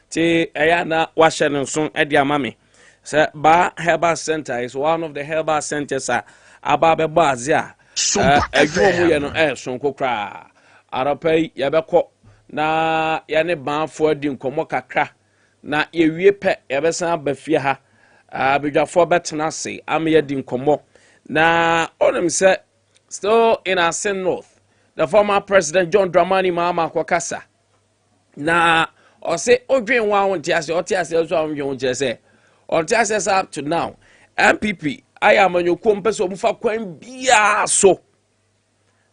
te ɛyɛ na wahyɛ ne nso de ama me sɛ Ba Herbal Center is one of the herbal centers a aba abɛbɔ adze a adwuma mu yɛ no ɛyɛ sonko koraa. Anɔpa yi yɛbɛkɔ na yɛne banfoɔ adi nkɔmmɔ kakra na yɛwie pɛ yɛbɛsan aba fie ha. Abadwafoɔ bɛtena ase ama yɛadi nkɔmmɔ na ɔnim sɛ still in Assin North, the former president John Dramani Mahama akɔkasa na ɔse odwen ho a wonte ase, ɔte ase nso a wondwen ho, kyerɛ sɛ ɔnte ase sɛ up to now NPP ayɛ amanyɔkuo mpɛ sɛ ɔmofa kwan biara so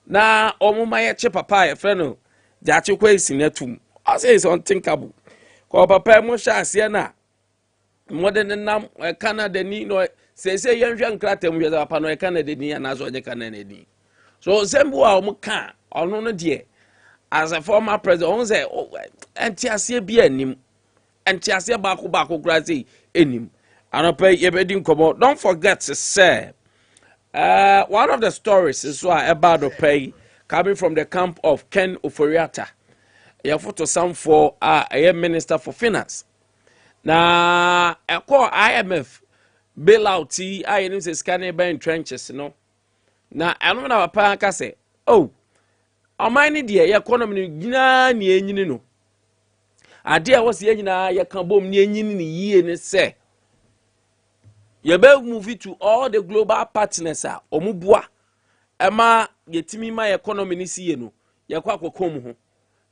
na ɔmo ma yɛkye papa a yɛfrɛ no Gyakye Quayson atum. Ɔse is unthinkable kɔ papa mu hyɛ aseɛ no a mmɔde ne nam Canada ni na seesei yɛnhwɛ nkrataa mu hwɛ sɛ papa no ɔyɛ Canada ni anaasɛ ɔnyɛ Canada ni. So nsɛm bi wɔ a wɔn ka ɔno no deɛ as a former president ɔho sɛ nteaseɛ bi anim nteaseɛ baako baako koraa sɛ anim anɔpɛ yɛbɛdi nkɔmmɔ. Don't forget sɛ one of the stories nso a ɛba anɔpɛ yi coming from the camp of Ken Ofori-Atta, yɛfoto samfoɔ a ɛyɛ Minister for Finance, na ɛkɔɔ IMF bailout yi a yɛnim sɛ sika no bɛn trenches no, na ɛno na papa aka sɛ, oh, ɔman no deɛ, yɛ economy no nyinaa ne ɛnyini no adeɛ a ɛwɔ sɛ yɛn nyinaa yɛka bom ne ɛnyini no yie ne sɛ yɛbɛ move to all the global partners a wɔn boa ɛma yɛtumi ma yɛ economy no si yie no, yɛkɔ akɔkɔ mu ho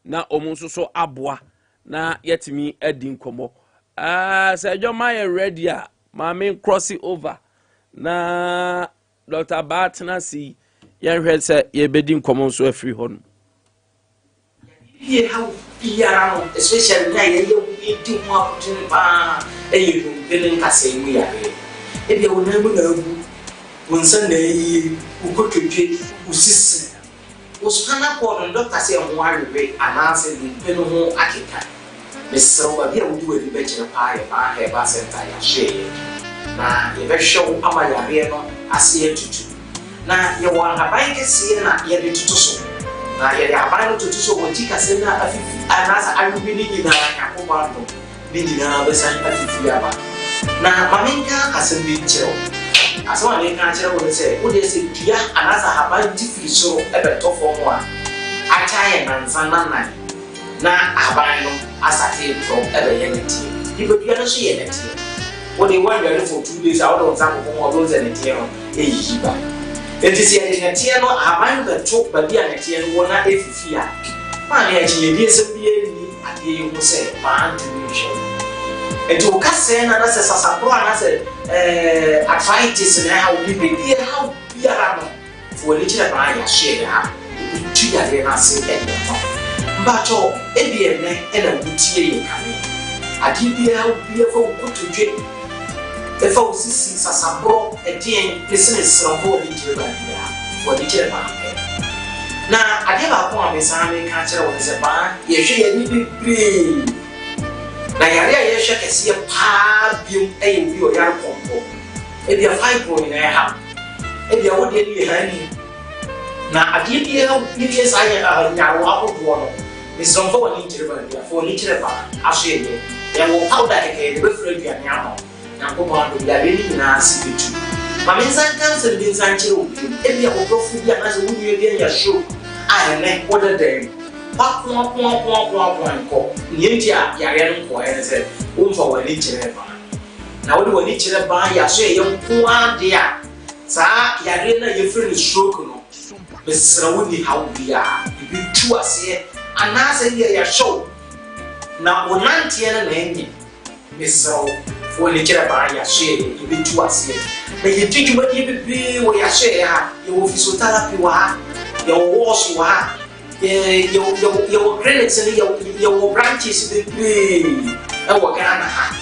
na wɔn nso so aboa na yɛtumi adi nkɔmɔ. Sɛ adwama yɛ ready a, maame cross over na Dr. Baa tena ase, yɛnhwɛ sɛ yɛbɛdi nkɔmɔ nso afiri hɔ no. Yie haw biara no, especially ne a yɛyɛ yɛdi ho akotene paa, ɛyɛ nnompe ne nkasɛe mu yareɛ. Ebia wo nan mu na abu, wo nsa na ayie, wo kotodwe, wo sisi, wo spinal cord no, doctor sɛ ɛho awewe anaasɛ nnompe no ho akeka. Mesrɛ wo, baabi a wode w'ani bɛkyerɛ paa yɛ Baa Herbal Center. Yɛahwɛeɛ na yɛbɛhwɛ wo ama yareɛ no ase atutu, na yɛwɔ ahaban kɛseɛ na yɛde toto so, na yɛde ahaban no toto so wɔ akyi kasɛ no afifi anaasɛ awewe no nyinaa, Nyankopɔn adom, ne nyinaa bɛsan afifi aba. Na ma menka asɛm bi nkyerɛ wo. Asɛm a meka akyerɛ wo ne sɛ, wodeɛ sɛ dua anaasɛ ahaban ti firi soro ɛbɛtɔ fam a, akyɛ ayɛ nansa nanan na ahaban no asate porɔ ɛbɛyɛ nɛteɛ. Nipadua no nso yɛ nɛteɛ. Wode woanware for 2 days a, wode wo nsa kɔkɔ mu a, wobɛhu sɛ nɛteɛ no ɛyiyi ba. Enti sɛ yɛde nɛteɛ no ahaban no bɛto baabi a nɛteɛ no wɔ na ɛfifi a, maame, akyinnyedie nsɛm biara nni adeɛ yi ho sɛ maa ntumi nhwɛ wo. Enti wo kasɛɛ no anasɛ sasaborɔ anasɛ arthritis na ɛha wo, biribi bi ɛha wo biara no, fa w'ani kyerɛ baa yɛahyeɛ yɛ ha, yɛbɛtu yareɛ no ase de ama wo. Mpakyɛw, ebi ɛnnɛ ɛna wotie yɛ kane. Adeɛ biara wo biara, fa wo kotodwe, ɛfa wo sisi, sasaborɔ, ɛdeɛn, mese mesrɛ wo, fa w'ani nkyerɛ baa biara, fa w'ani kyerɛ baa pɛ. Na adeɛ baako a mesan meka akyerɛ wo ne sɛ, baa yɛhwɛ yɛne bebree, na yare a yɛhwɛ kɛseɛ paa biom ɛyɛ obi a ɔyare kɔmpɔ. Ebia fibroid na ɛha, ebia wo deɛ no yɛ hani, na adeɛ biara bi yɛ saa yɛ nyarewa ahodoɔ no, mesrɛ mfa w'ani nkyerɛ baabi a, fa w'ani kyerɛ baa aso. Yɛ yɛwɔ powder kɛkɛ yɛde bɛfra aduane ama wo. Nyankopɔn adom, yareɛ no nyinaa ase bɛtu. Ma me nsa nka nsɛm bi nsa nkyerɛ wo bio. Ebia wo dɔfo bi anaasɛ wo nua bi anya stroke a ɛnɛ woda dan mu wakoakoakoakoakoa nkɔ. Nea nti a yareɛ no nkɔɔɛ ne sɛ womfa w'ani nkyerɛ baa. Na wode w'ani kyerɛ baa yɛ aso yɛyɛ nko ara deɛ a, saa yareɛ no a yɛfrɛ no stroke no, mesrɛ wo, ni haw biara, ebi tu aseɛ anaasɛ deɛ yɛahyɛ wo na wo nanteɛ no na ɛnyɛ, mesrɛ wo, fa w'ani kyerɛ baa yɛ aso yɛyɛ, yɛbɛtu aseɛ. Na yɛdi dwumadie bebree wɔ yɛ aso yɛyɛ ha. Yɛwɔ physiotherapy wɔ ha, yɛwɔ wɔɔso wɔ ha, yɛwɔ clinics no, yɛwɔ branches bebree ɛwɔ Ghana ha.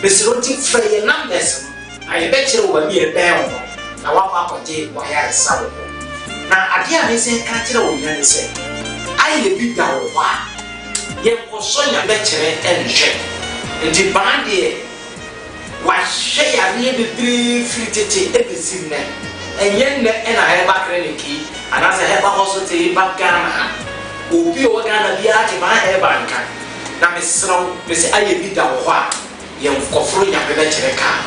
Mesrɛ wo, nti frɛ yɛ numbers no na yɛbɛkyerɛ wo baabi a ɛbɛn wo no na woakɔ akɔgye wayaresa wɔ hɔ. Na adeɛ a mesɛn ka kyerɛ wo nnɛ ne sɛ, ayɛ bi da wɔ hɔ a yɛnkɔsɔ Nyamɛkyerɛ nhwɛ. Nti baa deɛ wahwɛ yareɛ bebree firi tete ɛbɛsi nnɛ. Ɛnyɛ nnɛ ɛna herbal clinic yi anaasɛ herbal hospital yi ba Ghana ha. Obi a ɔwɔ Ghana biara te baa herbal nka. Na mesrɛ wo, mesɛ ayɛ bi da wɔ hɔ a yɛnkɔforo Nyame bɛkyerɛ kaa.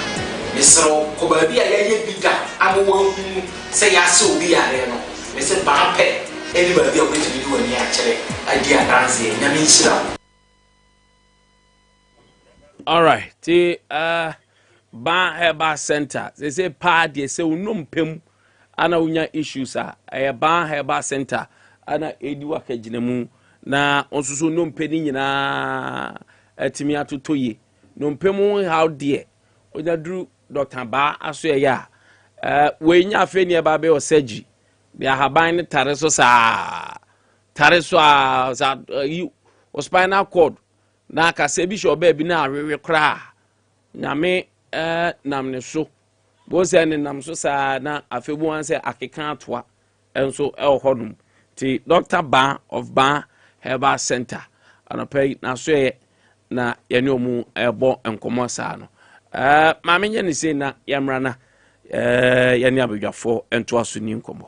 Mesrɛ wo, kɔ baabi a yɛayɛ bi da ama woahunu sɛ yɛasɛ obi yareɛ no. Mesɛ baa pɛ ɛne baabi a wobɛtumi de w'ani akyerɛ adi adanseɛ. Nyame nhyira wo. Alright, ti Ban Herbal Center sese paa deɛ, sɛ wonom mu ana wonya issues a, ɛyɛ Ban Herbal Center ana ɛdi waka gyina mu na nso so nnompe no nyinaa atumi atotɔ yie. Nnompe mu haw deɛ, onya duru Dr. Baa aso ɛyɛ a, wei nya afei ne ɛba bɛyɛ surgery de ahaban ne tare so saa tare so a sa yi o spinal cord na akasa bi hyɛ ɔbaa bi na awewe koraa. Nyame nam ne so bo sɛ ne nam so saa na afei bu wɔn sɛ akeka atoa. nso wɔ hɔnom. Nti Dr. Ban of Ban Herbal Center anɔpa yi n'asoɛyɛ na yɛne ɔmu ɛbɔ nkɔmmɔ saa no. Maame nyɛ ne sei na yɛmmra na yɛne abadwafoɔ ntoa so ni nkɔmmɔ.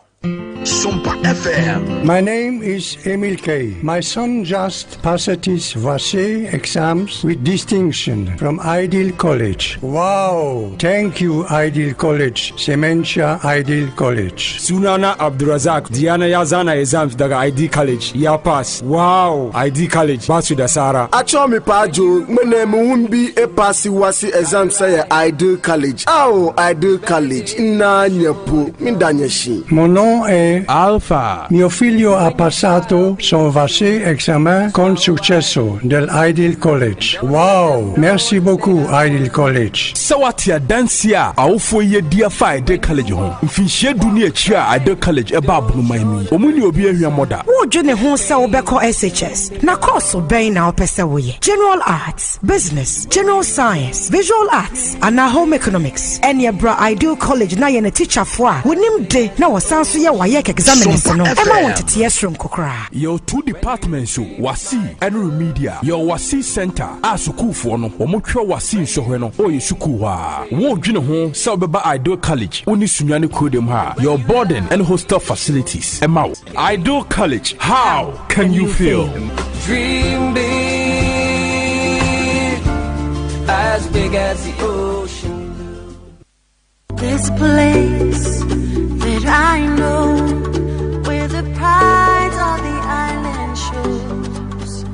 Sompa FM. My name is Emil Kay. My son just passed his WASSCE exams with distinction from Ideal College. Wow! Thank you, Ideal College. Sementia Ideal College. Sunana Abdulrazak, Diana ya zana exams daga ID College ya pass. Wow! ID College ba su da sara. Akyɛw me paa jo, mene me ho bi e pass WASSCE exam sɛ yɛ Ideal College. Aw, Ideal College, nna nyɛ po, me da nyɛ hyi. Mon nom è Alpha. Mio figlio ha passato son WASSCE examen con successo del Ideal College. Wow! Merci beaucoup, Ideal College. Sɛ woate adanseɛ a awofoɔ yi adi afa Ideal College ho mfinhyia du ne akyire a Ideal College ɛbaa Bonoman mu yi, wɔn ne obi ahwammɔ da. Woredwene ho sɛ wobɛkɔ SHS? Na kɔɔso bɛn na wopɛ sɛ woyɛ? General Arts, Business, General Science, Visual Arts, anaa Home Economics? Ɛneɛ bra Ideal College na yɛn atikyafoɔ a wɔnim de na wɔsan so yɛ WAEC examiners no ɛma wɔn teteɛ soronko koraa. Yɛwɔ two departments o, WASSCE ɛne Remedial. Yɛwɔ WASSCE Center a sukuufoɔ no wɔn twerɛ WASSCE nsɔhwɛ no wɔ yɛ sukuu hɔ a. Woredwene ho sɛ wobɛba Ideal College wo ne Sunyani kurodem ha a, yɛwɔ boarding ɛne hostel facilities ɛma wo. Ideal College, how can you feel? Dream big, as big as the ocean. This place that I know, where the pride of the island shows.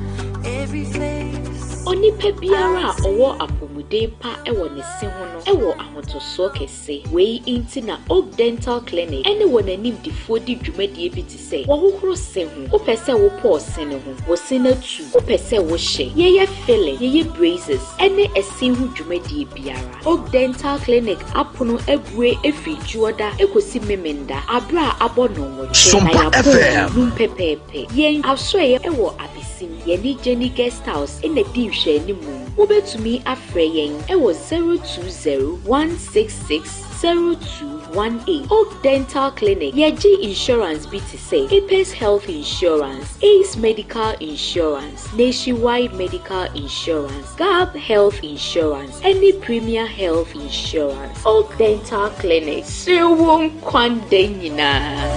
Every face. Onipa biara a ɔwɔ apɔmuden pa wɔ ne se ho no wɔ ahotosoɔ kɛse. Wei nti na Oak Dental Clinic ne wɔn animdefoɔ di dwumadie bi te sɛ wɔhohoro se ho, wopɛ sɛ wopɔɔ se no ho, wo se no atu, wopɛ sɛ wohyɛ, yɛyɛ filling, yɛyɛ braces, ne ɛse ho dwumadie biara. Oak Dental Clinic apono abue firi Dwoɔda kɔsi Memenda aberɛ a abɔ nnɔnwɔtwe na Sompa yɛapɔn FM. nnum pɛpɛɛpɛ. Yɛn asoɛeɛ wɔ Abesim, yɛne Jenny Guest House na di nhwɛanimu. Wobɛtumi afrɛ yɛn wɔ 020 166 0218. Oak Dental Clinic, yɛgye insurance bi te sɛ Apex Health Insurance, Ace Medical Insurance, Nationwide Medical Insurance, Gab Health Insurance, ɛne Premier Health Insurance. Oak Dental Clinic, sere wo nkwa nda nyinaa.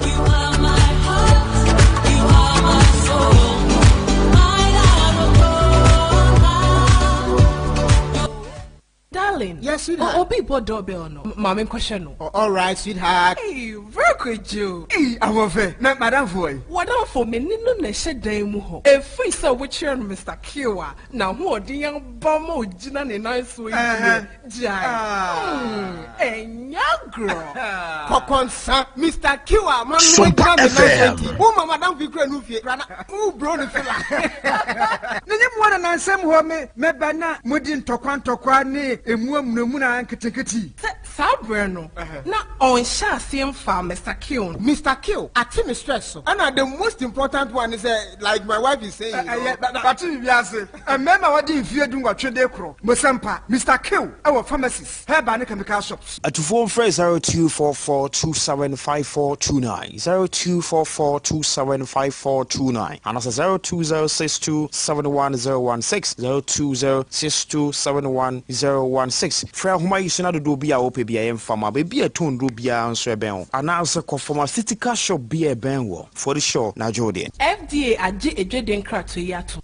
You are my heart, you are my soul, my love of Darling. Yes, sweetheart. Oh, Obi bɔ doorbell no. Maame nkɔhwɛ no. Oh, all right, sweetheart. Hey, very quick, Joe. Hey, ahoɔfɛ. Na madamfo yi. Wadamfo me ne no na ɛhyɛ dan mu hɔ. Efiri sɛ wokyerɛ no Mr. Q a, n'ahoɔden aba ma ogyina ne nan so yi deɛ, gyae. Ɛnyɛ agorɔ. Kɔkɔnsa, Mr. Q a ma no Sompa gyina ne nan so FM. nti. Wo ma madamfo yi kura no fie. Rana, wo bro ne fila. Ne nye mmoa na nansɛm hɔ me mɛba na modi ntɔkwa ntɔkwa ne emu amunamuna nketenkete. Sɛ saa berɛ no, na ɔnhyɛ aseɛ mfa Mr. Q no. Mr. Q, ate me stress so. Ɛna the most important one is like my wife is saying. Ɛyɛ bate biribi ase. Mmarima a wɔde mfeɛ 18 de korɔ Mosampa, Mr. Q ɛwɔ pharmacies, herbal ne chemical shops. Atufoɔ mfrɛ 0244275429, 0244275429 anaasɛ 0206271016, 0206271016. Frɛ ahoma yi so na dodoɔ bi a wopɛ bi a yɛmfa ma baabi a ɛtɔn duro biara nso ɛbɛn wo anaasɛ kɔ pharmaceutical shop bi a ɛbɛn wɔ fɔde shop na agye wo deɛ. FDA agye edwede nkratoɔ yi ato.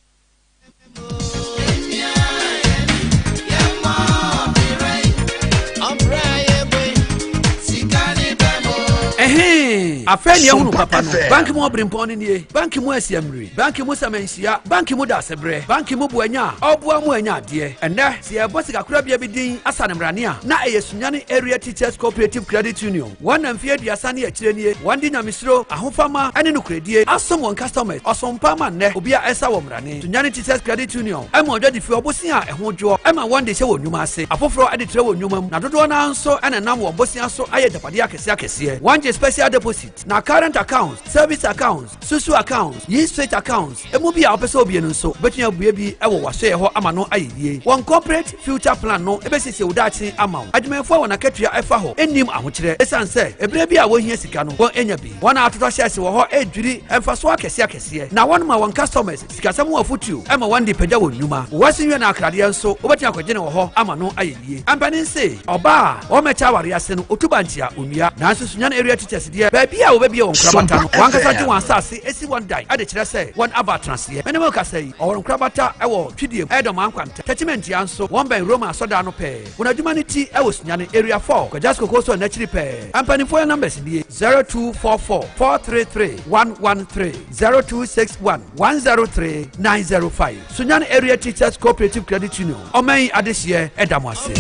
Ɛhee, afei nea ehunu Sompa papa no. FM. Banki mu ɔbirimpɔn no nie, banki mu asi amiri, banki mu sɛmɛnhyia, banki mu da asebrɛ, banki mu buanya a ɔboa mu anya adeɛ. Ɛnɛ sɛ yɛbɔ sikakorabea bi din asa ne mmerane a, na ɛyɛ Sunyani Area Teachers Cooperative Credit Union. Wɔn na mfeɛ 30 ne akyire nie wɔn de nyamesuro, ahofama ne nokoredie asom wɔn customers ɔsompa ma nnɛ obi a ɛsa wɔ mmerane. Sunyani Teachers Credit Union ɛma ɔdwadifie ɔbosia a ɛho dwoɔ ɛma wɔn de hyɛ wɔn nnwuma ase, afoforɔ de trɛ wɔn nnwuma mu, na dodoɔ naa nso ɛna nam wɔn bosia so ayɛ agyapadeɛ akɛseɛ akɛseɛ. Wɔn gye special deposit. deposit. Na current accounts, service accounts, susu accounts, yi-switch accounts, emu bi a wopɛ sɛ wobue no nso, wobɛtumi abue bi wɔ w'asoɛeɛ hɔ ama no ayɛ yie. Wɔn Corporate Future Plan no bɛsiesie wo daakye ama wo. Adwumayɛfoɔ a wɔn akatua fa hɔ nnim ahokyerɛ ɛsiane sɛ ɛberɛ bi a wɔhia sika no, wɔnya bi. Wɔn a atotɔ shares wɔ hɔ redwiri mfasoɔ akɛseɛ akɛseɛ, na wɔma wɔn customers sikasɛm ho afotuo ma wɔn de pagya wɔn nnwuma. Wɔasi nwɛn akradeɛ nso, wobɛtumi akɔgye no wɔ hɔ ama no ayɛ yie. Mpanin se, ɔbaa a ɔmmɛkyɛ awareɛ ase no, ɔtu bankye a, ɔnnua. Nanso Sunyani Area Teachers deɛ, baabi a wɔbɛbue wɔn nkorabata no, wɔn ankasa gye wɔn asase si wɔn dan de kyerɛ sɛ wɔn aba atenaseɛ. Me ne mo rekasa yi, wɔwɔ nkorabata wɔ Twidie mu, Ɛdɔm Ankwanta, Techimantia nso, wɔn bɛn Roma asɔrdan no pɛɛ. Wɔn adwuma no ti wɔ Sunyani, Area 4, Kwajas Cocoa Store no akyiri pɛɛ. Mpanimfoɔ yɛn numbers nie, 0244 433 113, 0261 103 905. Sunyani Area Teachers Cooperative Credit Union, ɔman yi adehyeɛ da mo ase.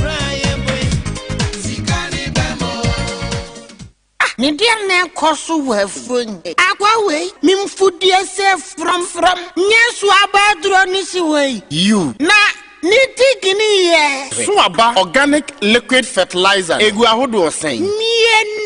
Ah, ne deɛ na ɛkɔ so wɔ afuo yi. Akwa wei, me mfudie sɛ frɔmfrɔm, nyɛ so abaduro ne si hɔ yi. Yiw. Na ne ti gini yɛ. So aba organic liquid fertilizer egu ahodoɔ sɛn? Mmienu.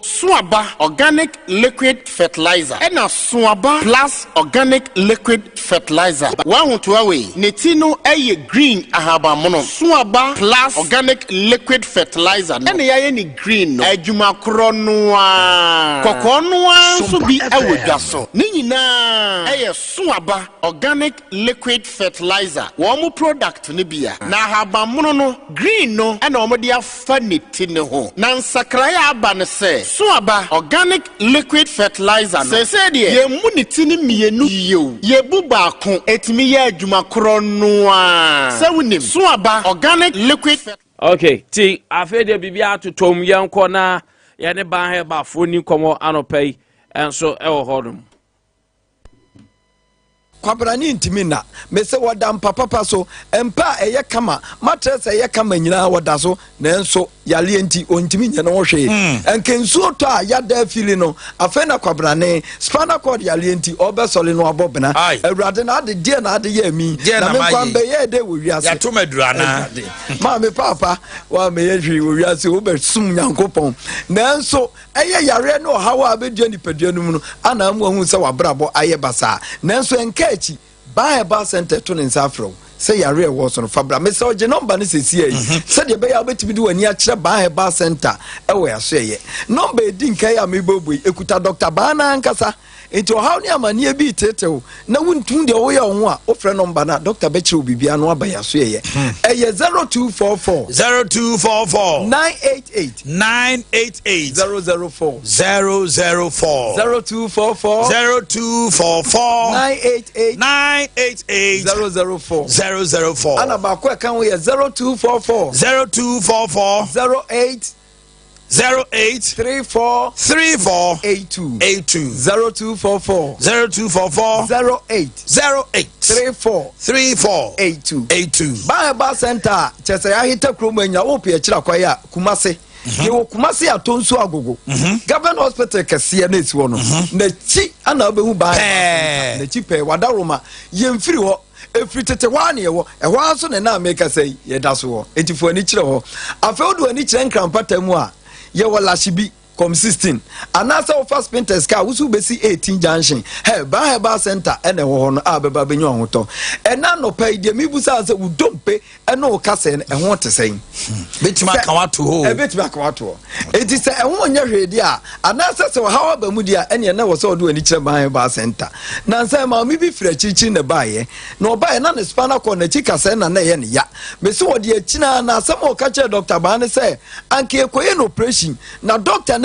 So aba organic liquid fertilizer ɛna so aba plus organic liquid fertilizer. W'ahotoa wei, ne ti no yɛ green ahabanmono. So aba plus organic liquid fertilizer no ɛna yɛayɛ ne green no. Adwuma korɔ no ara. Kɔkɔɔ no ara nso bi wɔ dwa so. Ne nyinaa yɛ so aba organic liquid fertilizer wɔn product no bi a. Na ahabanmono no, green no na wɔde afa ne ti no ho. Na nsakraeɛ a aba ne sɛ, so aba organic liquid fertilizer no, seesei deɛ yɛmmu ne ti no mmienu bio, yɛbu baako. Ɛtumi yɛ adwuma korɔ no ara. Sɛ wonim, so aba organic liquid fertilizer. Ok, ti afei deɛ biribi atotɔ mu, yɛnkɔ na yɛne Ban Herbalfoɔ ni nkɔmmɔ anɔpa yi nso wɔ hɔnom. Kwabrane ntumi nna. Mese wɔda mpa papa so, mpa a ɛyɛ kama, matress a ɛyɛ kama nyinaa wɔda so, nanso yareɛ nti ɔntumi nyɛ ne ho hwee. Nka nsuo tɔ a yada afili no, afei na kwabrane, spinal cord yareɛ nti ɔrebɛsɔre no abɔ bena. Awurade na ade deɛ na ade yɛɛ mi, na me nkwa mbɛyɛɛ dɛ wɔ wiase. Yɛato me aduru anaa? Awurade, maame paapa, woammɛyɛ hwee wɔ wiase, wobɛsom Nyankopɔn. Nanso Ɛyɛ yareɛ ne ɔhaw a abɛdua nipadua no mu no ana ama wahu sɛ w'abrabɔ ayɛ basaa. Nanso ɛnka akyi, Baa Herbal Centre to ne nsa afrɛ wo sɛ yareɛ a ɛwɔ so no, fa bra. Mesrɛ wo gye nɔmba no seesei yi sɛdeɛ ɛbɛyɛ a wobɛtumi de w'ani akyerɛ Baa Herbal Centre wɔ yɛn asoɛeɛ. Nɔmba a ɛdi nkan a merebɔbɔ yi, ɛkuta Dɔkta Baa no ankasa. Enti ɔhaw ne amanneɛ bi reteetee wo na wontu deɛ woyɛ wo ho a, wofrɛ nɔmba no a, dɔkta bɛkyerɛ wo biribiara na woaba yɛn asoɛeɛ. Ɛyɛ 0244. 0244. 988. 988. 004. 004. 0244. 0244. 988. 988. 004. 004. Ana baako a ɛka ho yɛ 0244. 0244. 08. 08 34 34 82 82 0244 0244 08 08 34 34 82 82. Ba Herbal Center a kyerɛ sɛ yɛaheta kurom anya wopɛ akyiri akwan a Kumase yɛwɔ Kumase Atonsu Agogo Government Hospital kɛseɛ na ɛsi hɔ no n'akyi ana wobɛhu Ba Herbal Center n'akyi pɛɛ Wadaroma yɛmfiri hɔ. Ɛfiri tete hɔ ara na yɛwɔ, ɛhɔ ara nso na ɛnnɛ a merekasa yi, yɛda so wɔ. Enti fa w'ani kyerɛ hɔ. Afei wode w'ani kyerɛ Nkran mpata mu a, yɛwɔ Lashibi, Kɔm 16. Anaasɛ wofa Spintex kaa, wo nso wobɛsi 18 Junction. Hɛ, Ban Herbal Centre na ɛwɔ hɔ no a bɛba abɛnya w'ahotɔ. Ɛnnɛ anɔpa yi, deɛ merebisa wo sɛ, wo dompe ne wo kasɛɛ no, ɛho te sɛn? Bɛtumi aka w'ato hɔ o. Ɛbɛtumi aka w'ato hɔ. Enti sɛ ɛho nyɛ hwee deɛ a, anaasɛ sɛ ɔhaw aba mu deɛ a, ɛneɛ na ɛwɔ sɛ ɔde w'ani kyerɛ Ban Herbal Center. Nansa yi, maame bi firi akyirikyiri na ɛbaeɛ, na ɔbaeɛ na ne spinal cord n'akyi kasɛɛ na na ɛyɛ ne ya. Mese ɔde akyini ara, na asɛm a ɔka kyerɛɛ Dɔkta Ban ne sɛ, anka yɛkɔyɛ no operation, na dɔkta no.